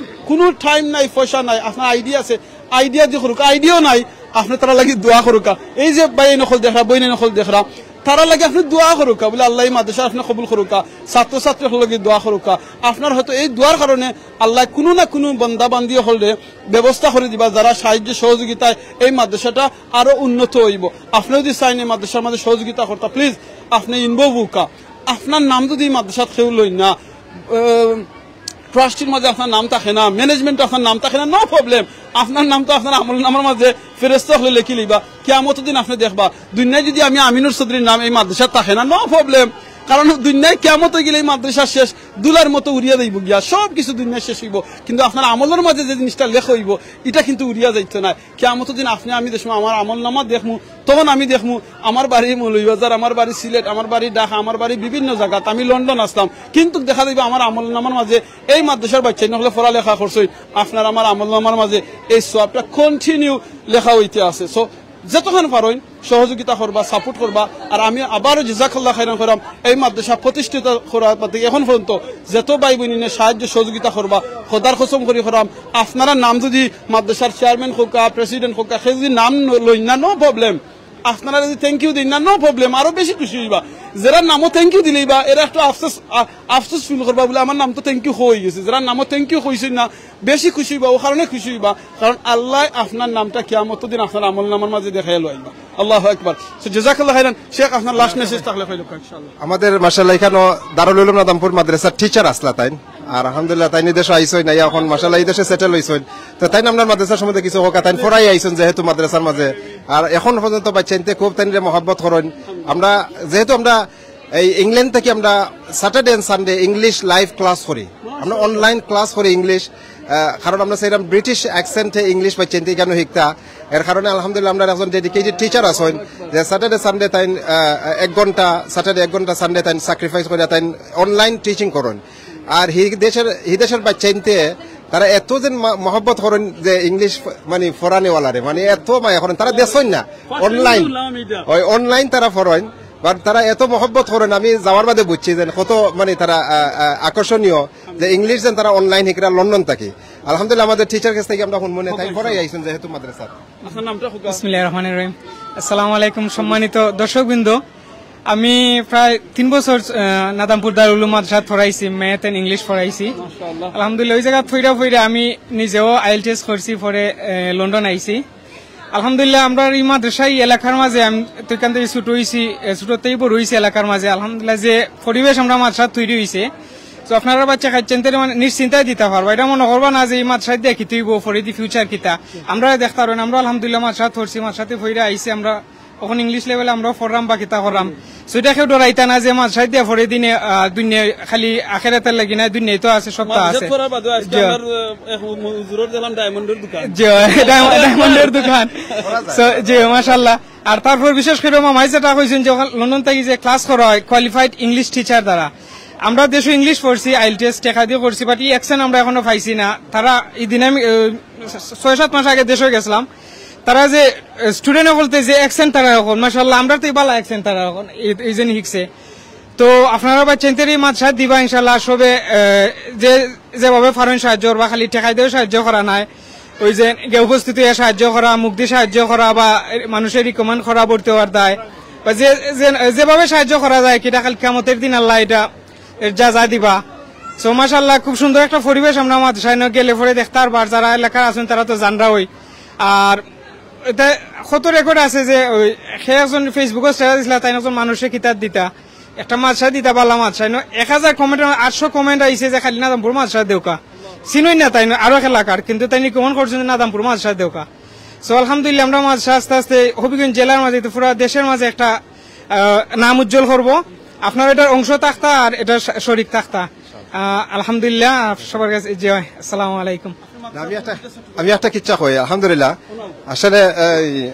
কুনু টাইম নাই, পয়সা নাই, আপনার আইডিয়া আছে, আইডিয়া দি করউক্কা, আইডিয়াও নাই, আপনে তারার লাগি দোয়া করউক্কা। এই যে ভাইয়াইন অকল দেখরা, বইনাইন অকল দেখরা, তারার লাগি আপনে দোয়া করউক্কা, বুলে আল্লায় এই মাদ্রাসা আপনে কবুল করউক্কা, ছাত্র ছাত্রী অকলর লাগি দোয়া করউক্কা। আপনার হয়তো এই দোয়ার কারণে আল্লায় কুনু না কুনু বান্দা বান্দি অকলরে ব্যবস্থা করি দিবা, যারা সাহায্য সহযোগিতায় এই মাদ্রাসাটা আরো উন্নত অইবো। আপনে যুদি চাইন এই মাদ্রাসার মাঝে সহযোগিতা করতা, প্লিজ আপনে ইনভলভ অউক্কা। আপনার নাম যুদি এই মাদ্রাসাত কেউ লইন না, আহ, ট্রাস্টির মাঝে আপনার নাম থাকে না, ম্যানেজমেন্টে আপনার নাম থাকে না, নো প্রবলেম। আপনার নাম তো আপনার আমল নামার মাঝে ফেরেশতা অকলে লেখি লইবা। কিয়ামতর দিন আপনে দেখবা, দুনিয়াত যুদি আমি আমিনুর চৌধুরীর নাম এই মাদ্রাসাত থাকে না, নো প্রবলেম। কারণ দুনিয়াত কিয়ামত অইগেলে এই মাদ্রাসা শেষ, ধুলার মতো উড়িয়া যাইবো গিয়া, সব কিছু দুনিয়াত শেষ অইবো, কিন্তু আপনার আমলর মাঝে যে জিনিসটা লেখা অইবো, ইটা কিন্তু উড়িয়া যাইতো নায়। কিয়ামতর দিন আপনে আমি দেখমু, আমার আমল নামা দেখমু, তখন আমি দেখমু আমার বাড়ি মৌলভীবাজার, আমার বাড়ি সিলেট, আমার বাড়ি ঢাকা, আমার বাড়ি বিভিন্ন জাগাত, আমি লন্ডন আছলাম, কিন্তু দেখা যাইবো আমার আমল নামার মাঝে এই মাদ্রাসার বাচ্চাইন অকলে পড়ালেখা করছইন, আপনার আমার আমল নামার মাঝে এই সওয়াবটা কন্টিনিউ লেখা অইতে আছে। সো যতখান পারইন সহযোগিতা করবা, সাপোর্ট করবা। আর আমি আবারও জাযাকাল্লাহ খাইরান কইরাম, এই মাদ্রাসা প্রতিষ্ঠিত করার বাদে এখন পর্যন্ত যত ভাই বইনাইনে সাহায্য সহযোগিতা করবা, খোদার কসম করি কইরাম, আপনারার নাম যুদি মাদ্রাসার চেয়ারম্যান অউক্কা, প্রেসিডেন্ট অউক্কা, কেউ যুদি নাম ন-, লইন না, নো প্রবলেম। আপনারা যুদি থ্যাংক ইউ দেইন না, নো প্রবলেম, আরো বেশি খুশি অইবা। যেরার নামও থ্যাংক ইউ দিলাইবা, এরা একটু আফসোস, আ-, আফসোস ফিল করবা, বুলে আমার নাম তো থ্যাংক ইউ কওয়া অইগেছে। যেরার নামও থ্যাংক ইউ কইছইন না, বেশি খুশি অইবা, অউ কারণে খুশি অইবা, কারণ আল্লায় আপনার নামটা কিয়ামতর দিন আপনার আমল নামার মাঝে দেখাইয়া লইবা। আল্লাহু আকবার। So, জাযাকাল্লাহ খাইরান। শেখ, আপনার লাস্ট মেসেজ থাকলে কইলে, ইনশাআল্লাহ। আমাদের মাশাআল্লাহ ইখানো দারুল উলুম নাদামপুর মাদ্রাসার টিচার আছলা তাইন, আর আলহামদুলিল্লাহ তাইন এই দেশো আইছইন, আইয়া এখন মাশাআল্লাহ এই দেশে সেটেল অইছইন। তো তাইন আমরার মাদ্রাসার সম্বন্ধে কিছু কউক্কা, তাইন পড়াই আইছইন যেহেতু মাদ্রাসার মাঝে, আর এখন পর্যন্ত বাচ্চাইন্তে খুব তাইনরে মহব্বত করইন। আমরা যেহেতু আমরা এই ইংল্যান্ড থাকি আমরা Saturday and Sunday English live class করি, আমরা অনলাইন ক্লাস করি ইংলিশ, আহ, কারণ আমরা চাইরাম ব্রিটিশ অ্যাকসেন্টে ইংলিশ বাচ্চাইন্তে ইখানো হিকতা। এর কারণে আলহামদুলিল্লাহ আমরার একজন ডেডিকেটেড টিচার আছইন, যে স্যাটারডে সানডে তাইন, আহ, এক ঘন্টা, স্যাটারডে এক ঘন্টা, সানডে তাইন স্যাক্রিফাইস করিয়া তাইন অনলাইন টিচিং করইন। আর হি দেশর, হি দেশর বাচ্চাইন্তে তারা এত যেন ম-, মহব্বত করইন যে ইংলিশ ফ-, মানে ফরানিওয়ালারে, মানে এত মায়া করইন, তারা দেখছইন না, অনলাইন, ওই অনলাইন তারা ফরইন। বাট তারা এত মহব্বত করইন, আমি যাওয়ার বাদে বুঝছি যেন কত মানে তারা, আহ, আহ, আকর্ষণীয়, যে ইংলিশ যেন তারা অনলাইন হিকরা লন্ডন থাকি। আলহামদুলিল্লাহ, আমাদের টিচার কাছ থাকি আমরা হুনমু নে, তাইন পড়াই আইছইন যেহেতু মাদ্রাসা। আপনার নামটা কউক্কা। বিসমিল্লাহির রহমানির রহিম। আসসালামু আলাইকুম সম্মানিত দর্শকবৃন্দ, আমি প্রায় তিন বছর, আহ, নাদামপুর দারুল উলুম মাদ্রাসাত পড়াইছি, ম্যাথ and ইংলিশ পড়াইছি। মাশাআল্লাহ। আলহামদুলিল্লাহ, ওই জাগাত পইড়া পইড়া আমি নিজেও আইএলটিএস করছি, পরে, আহ, লন্ডন আইছি। আলহামদুলিল্লাহ, আমরার ই মাদ্রাসা ই এলাকার মাঝে, আমি তো ইখান থাকি ছুটো অইছি, এ, ছুটোতেই বড় অইছি এলাকার মাঝে। আলহামদুলিল্লাহ, যে পরিবেশ আমরার মাদ্রাসাত তৈরি অইছে, তো আপনারার বাচ্চা কাচ্চাইন্তে মানে নিশ্চিন্তায় দিতা পারবা। ইটা মনো করবা না যে ই মাদ্রাসাত দিয়া কিতা অইবো, পরে দি ফিউচার কিতা। আমরারে দেখতা পারইন, আমরা আলহামদুলিল্লাহ মাদ্রাসাত পড়ছি, মাদ্রাসাতে পইড়া আইছি আমরা। অখন ইংলিশ লেভেলে আমরাও পড়রাম বা কিতা কররাম। So ইটা কেউ ডরাইতা না যে মাদ্রাসাত দিয়া পড়ি দিনে, আহ, দুনিয়া খালি আখেরাতর লাগি না, দুনিয়াত তো আছে, সবতা আছে। মাদ্রাসাত পড়ার বাদেও আজকে জি। আমরার, আহ, এক মু-, হুজুরর দেখলাম ডায়মন্ডর দোকান। জি, ডায়ম-, ডায়মন্ডর দোকান। So, জি, মাশাআল্লাহ। আর তারপর বিশেষ করি মামায় যেটা কইছইন যে ওখান লন্ডন থাকি যে ক্লাস করা হয় কোয়ালিফাইড ইংলিশ টিচার দ্বারা। আমরা দেশো ইংলিশ পড়ছি, আইএলটিএস টেকা দিয়া করছি, but ই অ্যাকসেন্ট আমরা এখনো পাইছি না। তারা ই দিনে আমি, আহ, ছয় সাত মাস আগে দেশো গেছলাম। তারা যে, আহ, স্টুডেন্ট অকলতে যে অ্যাকসেন্ট তারা অখন, মাশাআল্লাহ, আমরার থাকি ভালা অ্যাকসেন্ট তারা অখন, এই, এই যে হিকছে। তো আপনারা বাচ্চাইন্তরে ই মাদ্রাসাত দিবা ইনশাআল্লাহ। সবে, আহ, যে, যেভাবে পারইন সাহায্য করবা, খালি টেকা দিয়াও সাহায্য করা নায়। ওই যে গিয়া উপস্থিত অইয়া সাহায্য করা, মুখ দি সাহায্য করা বা মানুষরে রিকমেন্ড করা ভর্তি অওয়ার দায়, বা যে, যে, যেভাবে সাহায্য করা যায়, কিতা কাইল কিয়ামতর দিন আল্লায় ইটা এর যা যা দিবা। So মাশাআল্লাহ, খুব সুন্দর একটা পরিবেশ। আমরা মাদ্রাসাত গেলে পরে দেখতা পারবা, আর যারা এলাকার আছইন তারা তো জানরা অই। আর এটা কত রেকর্ড আছে যে ওই সে একজন Facebook-ও স্ট্যাটাস দিছিলা, তাইন একজন মানুষরে কিতাব দিতা, একটা মাদ্রাসা দিতা, বালা মাদ্রাসা। ইনো এক হাজার কমেন্ট, আটশো কমেন্ট আইছে যে খালি নাজামপুর মাদ্রাসা দেউক্কা, চিনইন না তাইন আরো এক এলাকার, কিন্তু তাইন কমেন্ট করছইন যে নাজামপুর মাদ্রাসা দেউক্কা। সো আলহামদুলিল্লাহ, আমরা মাদ্রাসা আস্তে আস্তে হবিগঞ্জ জেলার মাঝে, তো পুরা দেশের মাঝে একটা আহ, নাম উজ্জ্বল করব। আপনারা এটার অংশ থাকতা আর এটার শ-, শরিক থাকতা। আহ, আলহামদুলিল্লাহ, সবার কাছে জি, আসসালামু আলাইকুম। না, আমি একটা, আমি একটা কিচ্ছা কই, আলহামদুলিল্লাহ। আসলে এই,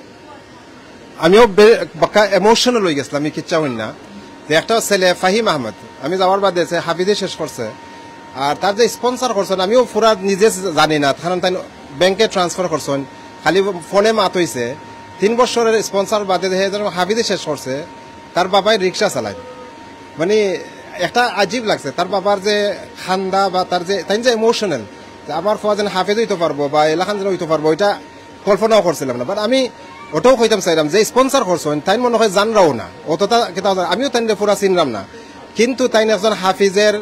আমিও বে-, বাক্কা ইমোশনাল অই গেছিলাম, আমি কিচ্ছা হইন না। যে একটা ছেলে ফাহিম আহমদ, আমি যাওয়ার বাদে সে হাফিজে শেষ করছে, আর তার যে স্পন্সর করছেন, আমিও পুরা নিজে জানি না, কারণ তাই ব্যাংকে ট্রান্সফার করছেন, খালি ফোনে মাত হইছে। তিন বছরের স্পন্সর বাদে যে হাফিজে শেষ করছে, তার বাবাই রিক্সা চালায়। মানে, একটা আজীব লাগছে তার বাবার যে খান্দা বা তার যে, তাই যে ইমোশনাল, যে আমার ফুয়া যেন হাফেজ হইতে পারবো বা এলাখান যেন হইতে পারবো, এটা কল্পনাও করছিলাম না। বাট আমি ওটাও কইতাম চাইলাম যে স্পন্সর করছেন, তাই মনে হয় জানরাও না, অতটা কিতা জান-, আমিও তাই পুরা চিনলাম না, কিন্তু তাই একজন হাফিজের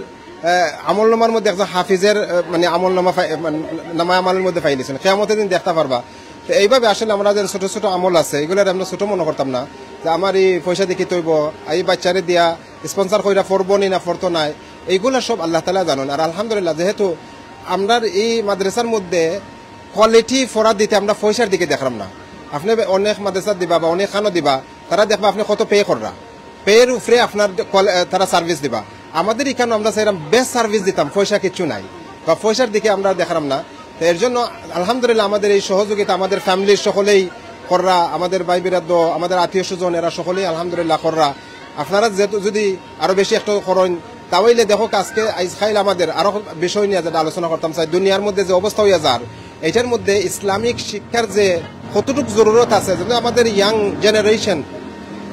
আহ, আমল নামার মধ্যে একজন হাফিজের, আহ, মানে, আমল নামা ফাই-, মানে, নামা আমলের মধ্যে ফাইলিছেন, কিয়ামতের দিন দেখতে পারবা। তো এইভাবে আসলে আমরা যে ছোট ছোট আমল আছে, এগুলার আমরা ছোট মনে করতাম না, যে আমার এই পয়সা দিয়ে কিতা হইব, এই বাচ্চারে দিয়া স্পন্সর কইরা পড়বো নি না পড়তো নাই, এইগুলা সব আল্লাহ তাআলা জানেন। আর আলহামদুলিল্লাহ, যেহেতু আমরার এই মাদ্রাসার মধ্যে কোয়ালিটি পড়া দিতে আমরা পয়সার দিকে দেখলাম না। আপনি অনেক মাদ্রাসা দিবা বা অনেক খানো দিবা, তারা দেখবা আপনি কত পে কররা, পের উপরে আপনার কল-, আহ, তারা সার্ভিস দিবা। আমাদের এখানে আমরা চাইলাম বেস্ট সার্ভিস দিতাম, পয়সা কিচ্ছু নাই, বা পয়সার দিকে আমরা দেখলাম না। তো এর জন্য আলহামদুলিল্লাহ আমাদের এই সহযোগিতা আমাদের ফ্যামিলির সকলেই কররা, আমাদের ভাই বিরাদ্দ, আমাদের আত্মীয় স্বজন, এরা সকলেই আলহামদুলিল্লাহ কররা। আপনারা যেহেতু যদি আরো বেশি একটু করেন, তাহলে দেখো আজকে আইজ খাইল আমাদের আরো বিষয় নিয়ে যেটা আলোচনা করতাম চাই, দুনিয়ার মধ্যে যে অবস্থা হইয়া যার, এটার মধ্যে ইসলামিক শিক্ষার যে কতটুকু জরুরত আছে, যদি আমাদের ইয়াং জেনারেশন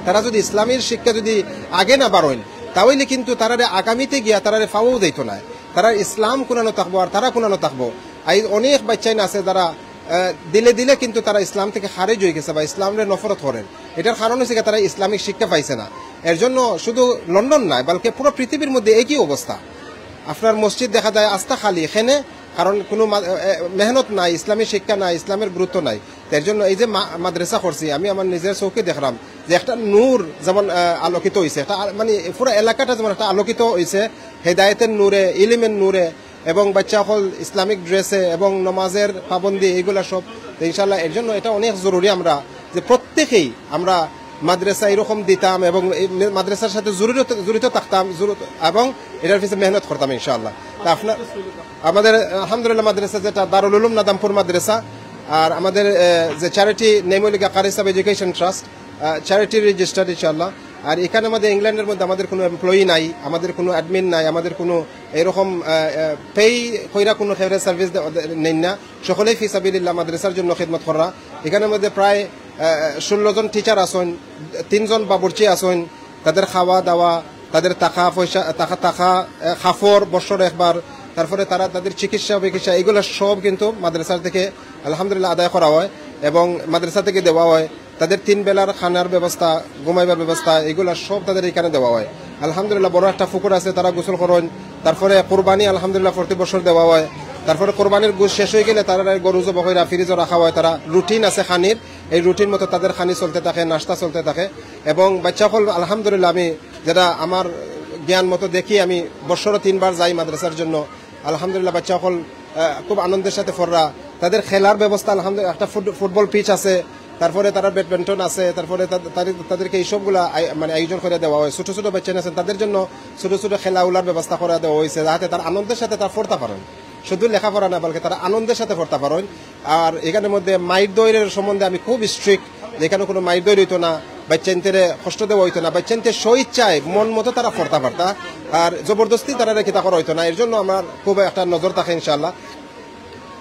তারা যদি ইসলামের শিক্ষা যদি আগে না বাড়ইন, তাহলে কিন্তু তারারে আগামীতে গিয়া তারারে পাওয়াও যাইতো না। তারা ইসলাম কুনানো থাকবো আর তারা কুনানো থাকবো। আইজ অনেক বাচ্চাইন আছে যারা, আহ, দিলে দিলে কিন্তু তারা ইসলাম থেকে খারিজ হয়ে গেছে বা ইসলামরে নফরত করেন। এটার কারণ হচ্ছে কি, তারা ইসলামিক শিক্ষা পাইছে না। এর জন্য শুধু লন্ডন নয়, বলকে পুরো পৃথিবীর মধ্যে একই অবস্থা। আপনার মসজিদ দেখা যায় আস্তা খালি, এখানে কারণ কোনো মা-, এ, এ, মেহনত নাই, ইসলামী শিক্ষা নাই, ইসলামের গুরুত্ব নাই। এর জন্য এই যে মা-, মাদ্রাসা করছি, আমি আমার নিজের চোখে দেখলাম যে একটা নূর যেমন, আহ, আলোকিত হইছে, একটা আ-, মানে পুরো এলাকাটা যেমন একটা আলোকিত হইছে হেদায়েতের নূরে, ইলিমের নূরে, এবং বাচ্চা সকল ইসলামিক ড্রেসে এবং নমাজের পাবন্দি, এইগুলা সব। তো ইনশাআল্লাহ এর জন্য এটা অনেক জরুরি আমরা যে প্রত্যেকেই আমরা মাদ্রাসা এরকম দিতাম এবং এই মে-, মাদ্রাসার সাথে জড়িত, জড়িত থাকতাম, জড়িত, এবং এটার পিছনে মেহনত করতাম ইনশাআল্লাহ। তা আপনার, আমাদের আলহামদুলিল্লাহ মাদ্রাসা যেটা দারুল উলুম নাদামপুর মাদ্রাসা, আর আমাদের, আহ, যে চ্যারিটি নেম হইল গিয়া কারি সাব এডুকেশন ট্রাস্ট, আহ, চ্যারিটি রেজিস্টার্ড ইনশাআল্লাহ। আর এখানে আমাদের ইংল্যান্ডের মধ্যে আমাদের কোনো এমপ্লয়ি নাই, আমাদের কোনো অ্যাডমিন নাই, আমাদের কোনো এরকম, আহ, আহ, পেই কইরা কোনো খেবরে সার্ভিস দে-, দে-, নেই না। সকলেই ফি সাবিলিল্লাহ মাদ্রাসার জন্য খেদমত করা। এখানের মধ্যে প্রায়, আহ, ষোলো জন টিচার আছেন, তিনজন বাবুর্চি আছেন, তাদের খাওয়া দাওয়া, তাদের টাকা পয়সা, টাকা, টাকা, আহ, কাপড় বছর একবার, তারপরে তারা তাদের চিকিৎসা বিকিৎসা, এগুলো সব কিন্তু মাদ্রাসার থেকে আলহামদুলিল্লাহ আদায় করা হয় এবং মাদ্রাসা থেকে দেওয়া হয়। তাদের তিন বেলার খানার ব্যবস্থা, ঘুমাইবার ব্যবস্থা, এগুলা সব তাদের এখানে দেওয়া হয়। আলহামদুলিল্লাহ, বড় একটা পুকুর আছে, তারা গোসল করেন। তারপরে কুরবানি আলহামদুলিল্লাহ প্রতি বছর দেওয়া হয়। তারপরে কুরবানির গোশ শেষ হয়ে গেলে তারা গরু জব কইরা ফ্রিজে রাখা হয়। তারা রুটিন আছে খানির, এই রুটিন মতো তাদের খানি চলতে থাকে, নাস্তা চলতে থাকে। এবং বাচ্চা সকল আলহামদুলিল্লাহ, আমি যেটা আমার জ্ঞান মতো দেখি, আমি বছরে তিনবার যাই মাদ্রাসার জন্য। আলহামদুলিল্লাহ, বাচ্চা সকল, আহ, খুব আনন্দের সাথে পড়রা। তাদের খেলার ব্যবস্থা আলহামদুলিল্লাহ, একটা ফুট-, ফুটবল পিচ আছে, তারপরে তারা ব্যাডমিন্টন আছে, তারপরে তা-, তাদের, তাদেরকে এই সবগুলা আয়-, মানে আয়োজন করে দেওয়া হয়। ছোট ছোট বাচ্চা আছেন, তাদের জন্য ছোট ছোট খেলাধুলার ব্যবস্থা করে দেওয়া হয়েছে, যাতে তারা আনন্দের সাথে তারা পড়তে পারেন। শুধু লেখাপড়া না, বলকে তারা আনন্দের সাথে পড়তে পারেন। আর এখানের মধ্যে মাইর দৌড়ের সম্বন্ধে আমি খুব স্ট্রিক্ট, যেখানে কোনো মাইর দৌড় হইতো না, বাচ্চাইন্তরে কষ্ট দেওয়া হইতো না, বাচ্চাইন্তে স্বইচ্ছায় মন মতো তারা পড়তে পারতা, আর জবরদস্তি তারা কিতা করা হইতো না। এর জন্য আমার খুব একটা নজর থাকে ইনশাআল্লাহ।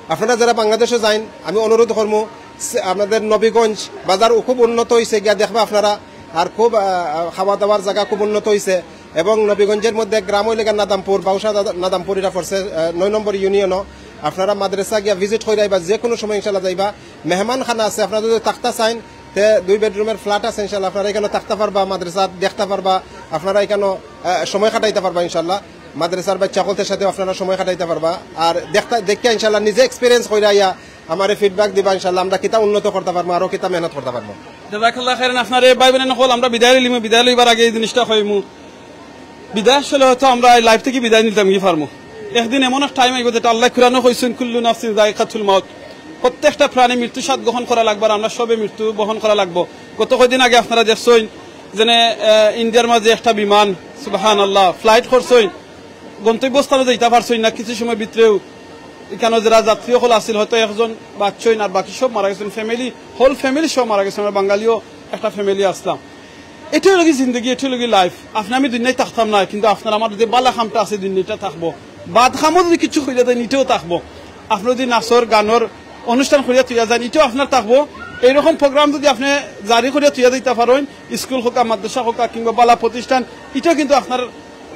আপনারা যারা বাংলাদেশে যাইন, আমি অনুরোধ করবো, সে-, আপনাদের নবীগঞ্জ বাজার খুব উন্নত হইছে, গিয়া দেখবা আপনারা, আর খুব, আহ, খাওয়া দাওয়ার জায়গা খুব উন্নত হইছে। এবং নবীগঞ্জের মধ্যে গ্রাম হইলে গিয়া নাদামপুর, বাউসা নাদা-, নাদামপুর, এটা পড়ছে, আহ, নয় নম্বর ইউনিয়নও। আপনারা মাদ্রাসা গিয়া ভিজিট করে আইবা, যে কোনো সময় ইনশাল্লাহ যাইবা। মেহমান খানা আছে, আপনারা যদি থাকতা চাইন, তে দুই বেডরুমের ফ্ল্যাট আছে ইনশাল্লাহ, আপনারা এখানে থাকতে পারবা, মাদ্রাসা দেখতে পারবা, আপনারা এখানে, আহ, সময় কাটাইতে পারবা ইনশাল্লাহ। মাদ্রাসার বাচ্চা সকলদের সাথে আপনারা সময় কাটাইতে পারবা। আর দেখতে, দেখতে ইনশাল্লাহ নিজে এক্সপিরিয়েন্স করে আইয়া আমারে ফিডব্যাক দিবা ইনশাআল্লাহ, আমরা কিতা উন্নত করতা পারমু, আরো কিতা মেহনত করতা পারমু। জাযাকাল্লাহ খাইরান। আপনারে ভাই বোন অকল, আমরা বিদায় লইলিমু, বিদায় লইবার আগে এই জিনিসটা কইমু, বিদায় আসলে হয়তো আমরা এই লাইফ থাকি বিদায় নিতাম কি পারমু। একদিন এমন এক টাইম আইবো যেটা আল্লায় কুরআনো কইছইন, "কুল্লু নাফসিন যায়িকাতুল মাউত", প্রত্যেকটা প্রাণী মৃত্যু স্বাদ গ্রহণ করা লাগবো, আর আমরা সবে মৃত্যু বহন করা লাগবো। গত কয়দিন আগে আপনারা দেখছইন যেনে, আহ, ইন্ডিয়ার মাঝে একটা বিমান, সুবহানাল্লাহ, ফ্লাইট করছইন, গন্তব্যস্থানো যাইতা পারছইন না, কিছু সময় ভিতরেউ ইখানো যারা যাত্রী অকল আছিল, হয়তো একজন বাঁচছইন, আর বাকি সব মারা গেছইন। ফ্যামিলি, হোল ফ্যামিলি সব মারা গেছইন। আমরা বাঙালিও একটা ফ্যামিলি আছলাম। ইটা অইলো গি জিন্দেগি, ইটা অইলো গি লাইফ। আপনে আমি দুনিয়াত থাকতাম না, কিন্তু আপনার আমার যে বালা কামটা আছে দুনিয়াত ইটা থাকবো। বাদ কামও যদি কিছু করিয়া যাইন, ইটাও থাকবো। আপনে যদি নাচর গানর অনুষ্ঠান করিয়া থইয়া যাইন, ইটাও আপনার থাকবো। এইরকম প্রোগ্রাম যদি আপনে জারি করিয়া থইয়া যাইতা পারইন, স্কুল হোক আর মাদ্রাসা হোক আর কিংবা বালা প্রতিষ্ঠান, ইটাও কিন্তু আপনার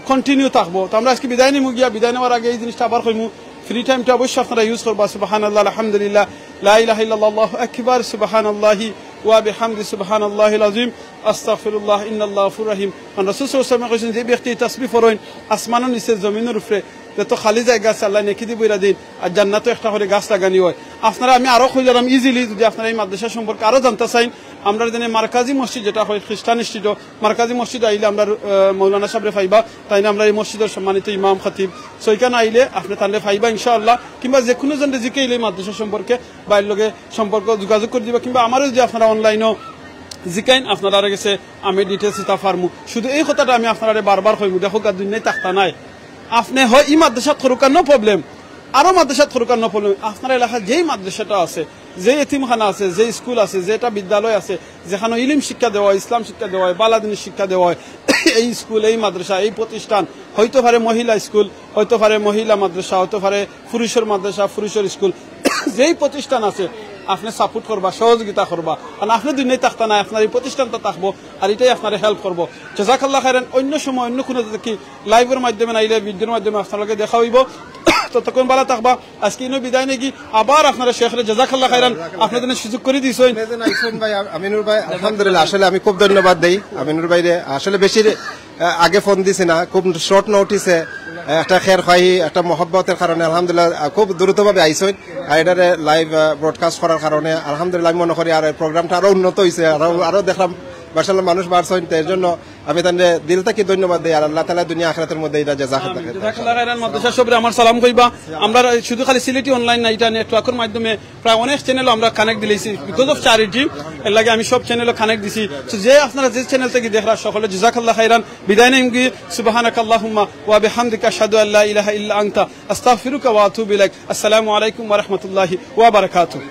কন্টিনিউ থাকবো। তো আমরা আজকে বিদায় নিমু গিয়া, বিদায় নেওয়ার আগে এই জিনিসটা আবার কইমু, ফ্রি টাইমটা অবশ্যই আপনারা ইউজ করবা। সুবহানাল্লাহ, আলহামদুলিল্লাহ, লা ইলাহা ইল্লাল্লাহু আকবার, সুবহানাল্লাহি ওয়া বিহামদি, সুবহানাল্লাহিল আযীম, আস্তাগফিরুল্লাহ, ইন্নাল্লাহা গাফুরুর রহিম। কারণ রাসূল সাল্লাল্লাহু আলাইহি ওয়াসাল্লাম যে ব্যক্তি তাসবিহ পড়ইন, আসমানর নিচে জমিনর উপরে যত খালি জায়গা আছে আল্লায় নেকি দি ভইরা দেইন, আর জান্নাতো একটা করি গাছ লাগানি অয়। আপনারা, আমি আরো কইলাম ইজিলি, যদি আপনারা এই মাদ্রাসা সম্পর্কে আরো জানতা চাইন, আমরা যেনে মার্কাজি মসজিদ যেটা অয় খ্রিস্টান স্ট্রিটো, মার্কাজি মসজিদ আইলে আমরা, আহ, মৌলানা সাবরে পাইবা, তাইন আমরার এই মসজিদর সম্মানিত ইমাম খতিব। So ইখানো আইলে আপনে তানরে পাইবা ইনশাআল্লাহ, কিংবা যে কুনু জনরে জিকাইলে এই মাদ্রাসা সম্পর্কে বা এর লগে সম্পর্ক যোগাযোগ করি দিবা, কিংবা আমারে যদি আপনারা অনলাইনো জিকাইন, আপনারার গেছে আমি ডিটেইলস দিতা পারমু। শুধু এই কথাটা আমি আপনারারে বারবার কইমু, দেখউক্কা, দুনিয়াত থাকতা নায়, আপনে হয় ই মাদ্রাসাত করউক্কা, no problem, আরো মাদ্রাসাত করউক্কা, no problem। আপনার এলাকার যেই মাদ্রাসাটা আছে, যে এতিমখানা আছে, যে স্কুল আছে, যেটা বিদ্যালয় আছে, যেখানো ইলিম শিক্ষা দেওয়া অয়, ইসলাম শিক্ষা দেওয়া অয়, বালা জিনিস শিক্ষা দেওয়া অয়, এই স্কুল, এই মাদ্রাসা, এই প্রতিষ্ঠান, হইতো পারে মহিলা স্কুল, হইতো পারে মহিলা মাদ্রাসা, হইতো পারে পুরুষর মাদ্রাসা, পুরুষর স্কুল, যেই প্রতিষ্ঠান আছে, আপনে সাপোর্ট করবা, সহযোগিতা করবা, কারণ আপনে দুনিয়াত থাকতা নায়, আপনার এই প্রতিষ্ঠানটা থাকবো, আর ইটাই আপনারে হেল্প করবো। জাযাকাল্লাহ খাইরান। অন্য সময় অন্য কুনু দেখি লাইভর মাধ্যমে নাইলে ভিডিওর মাধ্যমে আপনার লগে দেখা অইবো। ততক্ষণ বালা থাকবা। আজকে ইনো বিদায় নেগি, আবার আপনারা শেখরে জাযাকাল্লাহ খাইরান, আপনার জন্য সুযোগ করি দিছইন। আপনে যেন আইছইন ভাই, আমিনুর ভাই, আলহামদুলিল্লাহ, আসলে আমি খুব ধন্যবাদ দেই আমিনুর ভাইরে। আসলে বেশি, আহ, আগে ফোন দিছি না, খুব শর্ট নোটিসে, আহ, একটা খের খাই, একটা মহব্বতের কারণে আলহামদুলিল্লাহ, আহ, খুব দ্রুতভাবে আইছইন। আর এটারে লাইভ, আহ, ব্রডকাস্ট করার কারণে আলহামদুলিল্লাহ আমি মনে করি আর এই প্রোগ্রামটা আরো উন্নত হইছে, আরো, আরো দেখলাম মাশাআল্লাহ মানুষ বাড়ছইন, তো এর জন্য আমি তানরে দিল থাকি ধন্যবাদ দেই। আর আল্লাহ তাআলা দুনিয়া আখিরাতের মধ্যে এটা জাযা আখিরাত। জাযাকাল্লাহ খাইরান। মাদ্রাসা সবরে আমার সালাম কইবা। আমরা শুধু খালি সিলেটি অনলাইন না, এটা নেটওয়ার্কের মাধ্যমে প্রায় অনেক চ্যানেলও আমরা কানেক্ট দিলাইছি because of charity। এর লাগি আমি সব চ্যানেলও কানেক্ট দিছি। তো যে আপনারা যে চ্যানেল থাকি দেখরা সকলে জাযাকাল্লাহ খাইরান। বিদায় নেইমগি। সুবহানাকাল্লাহুম্মা ওয়া বিহামদিকা, আশহাদু আল্লা ইলাহা ইল্লা আনতা, আস্তাগফিরুকা ওয়া আতুবু ইলাইক। আসসালামু আলাইকুম ওয়া রাহমাতুল্লাহি ওয়া বারাকাতুহু।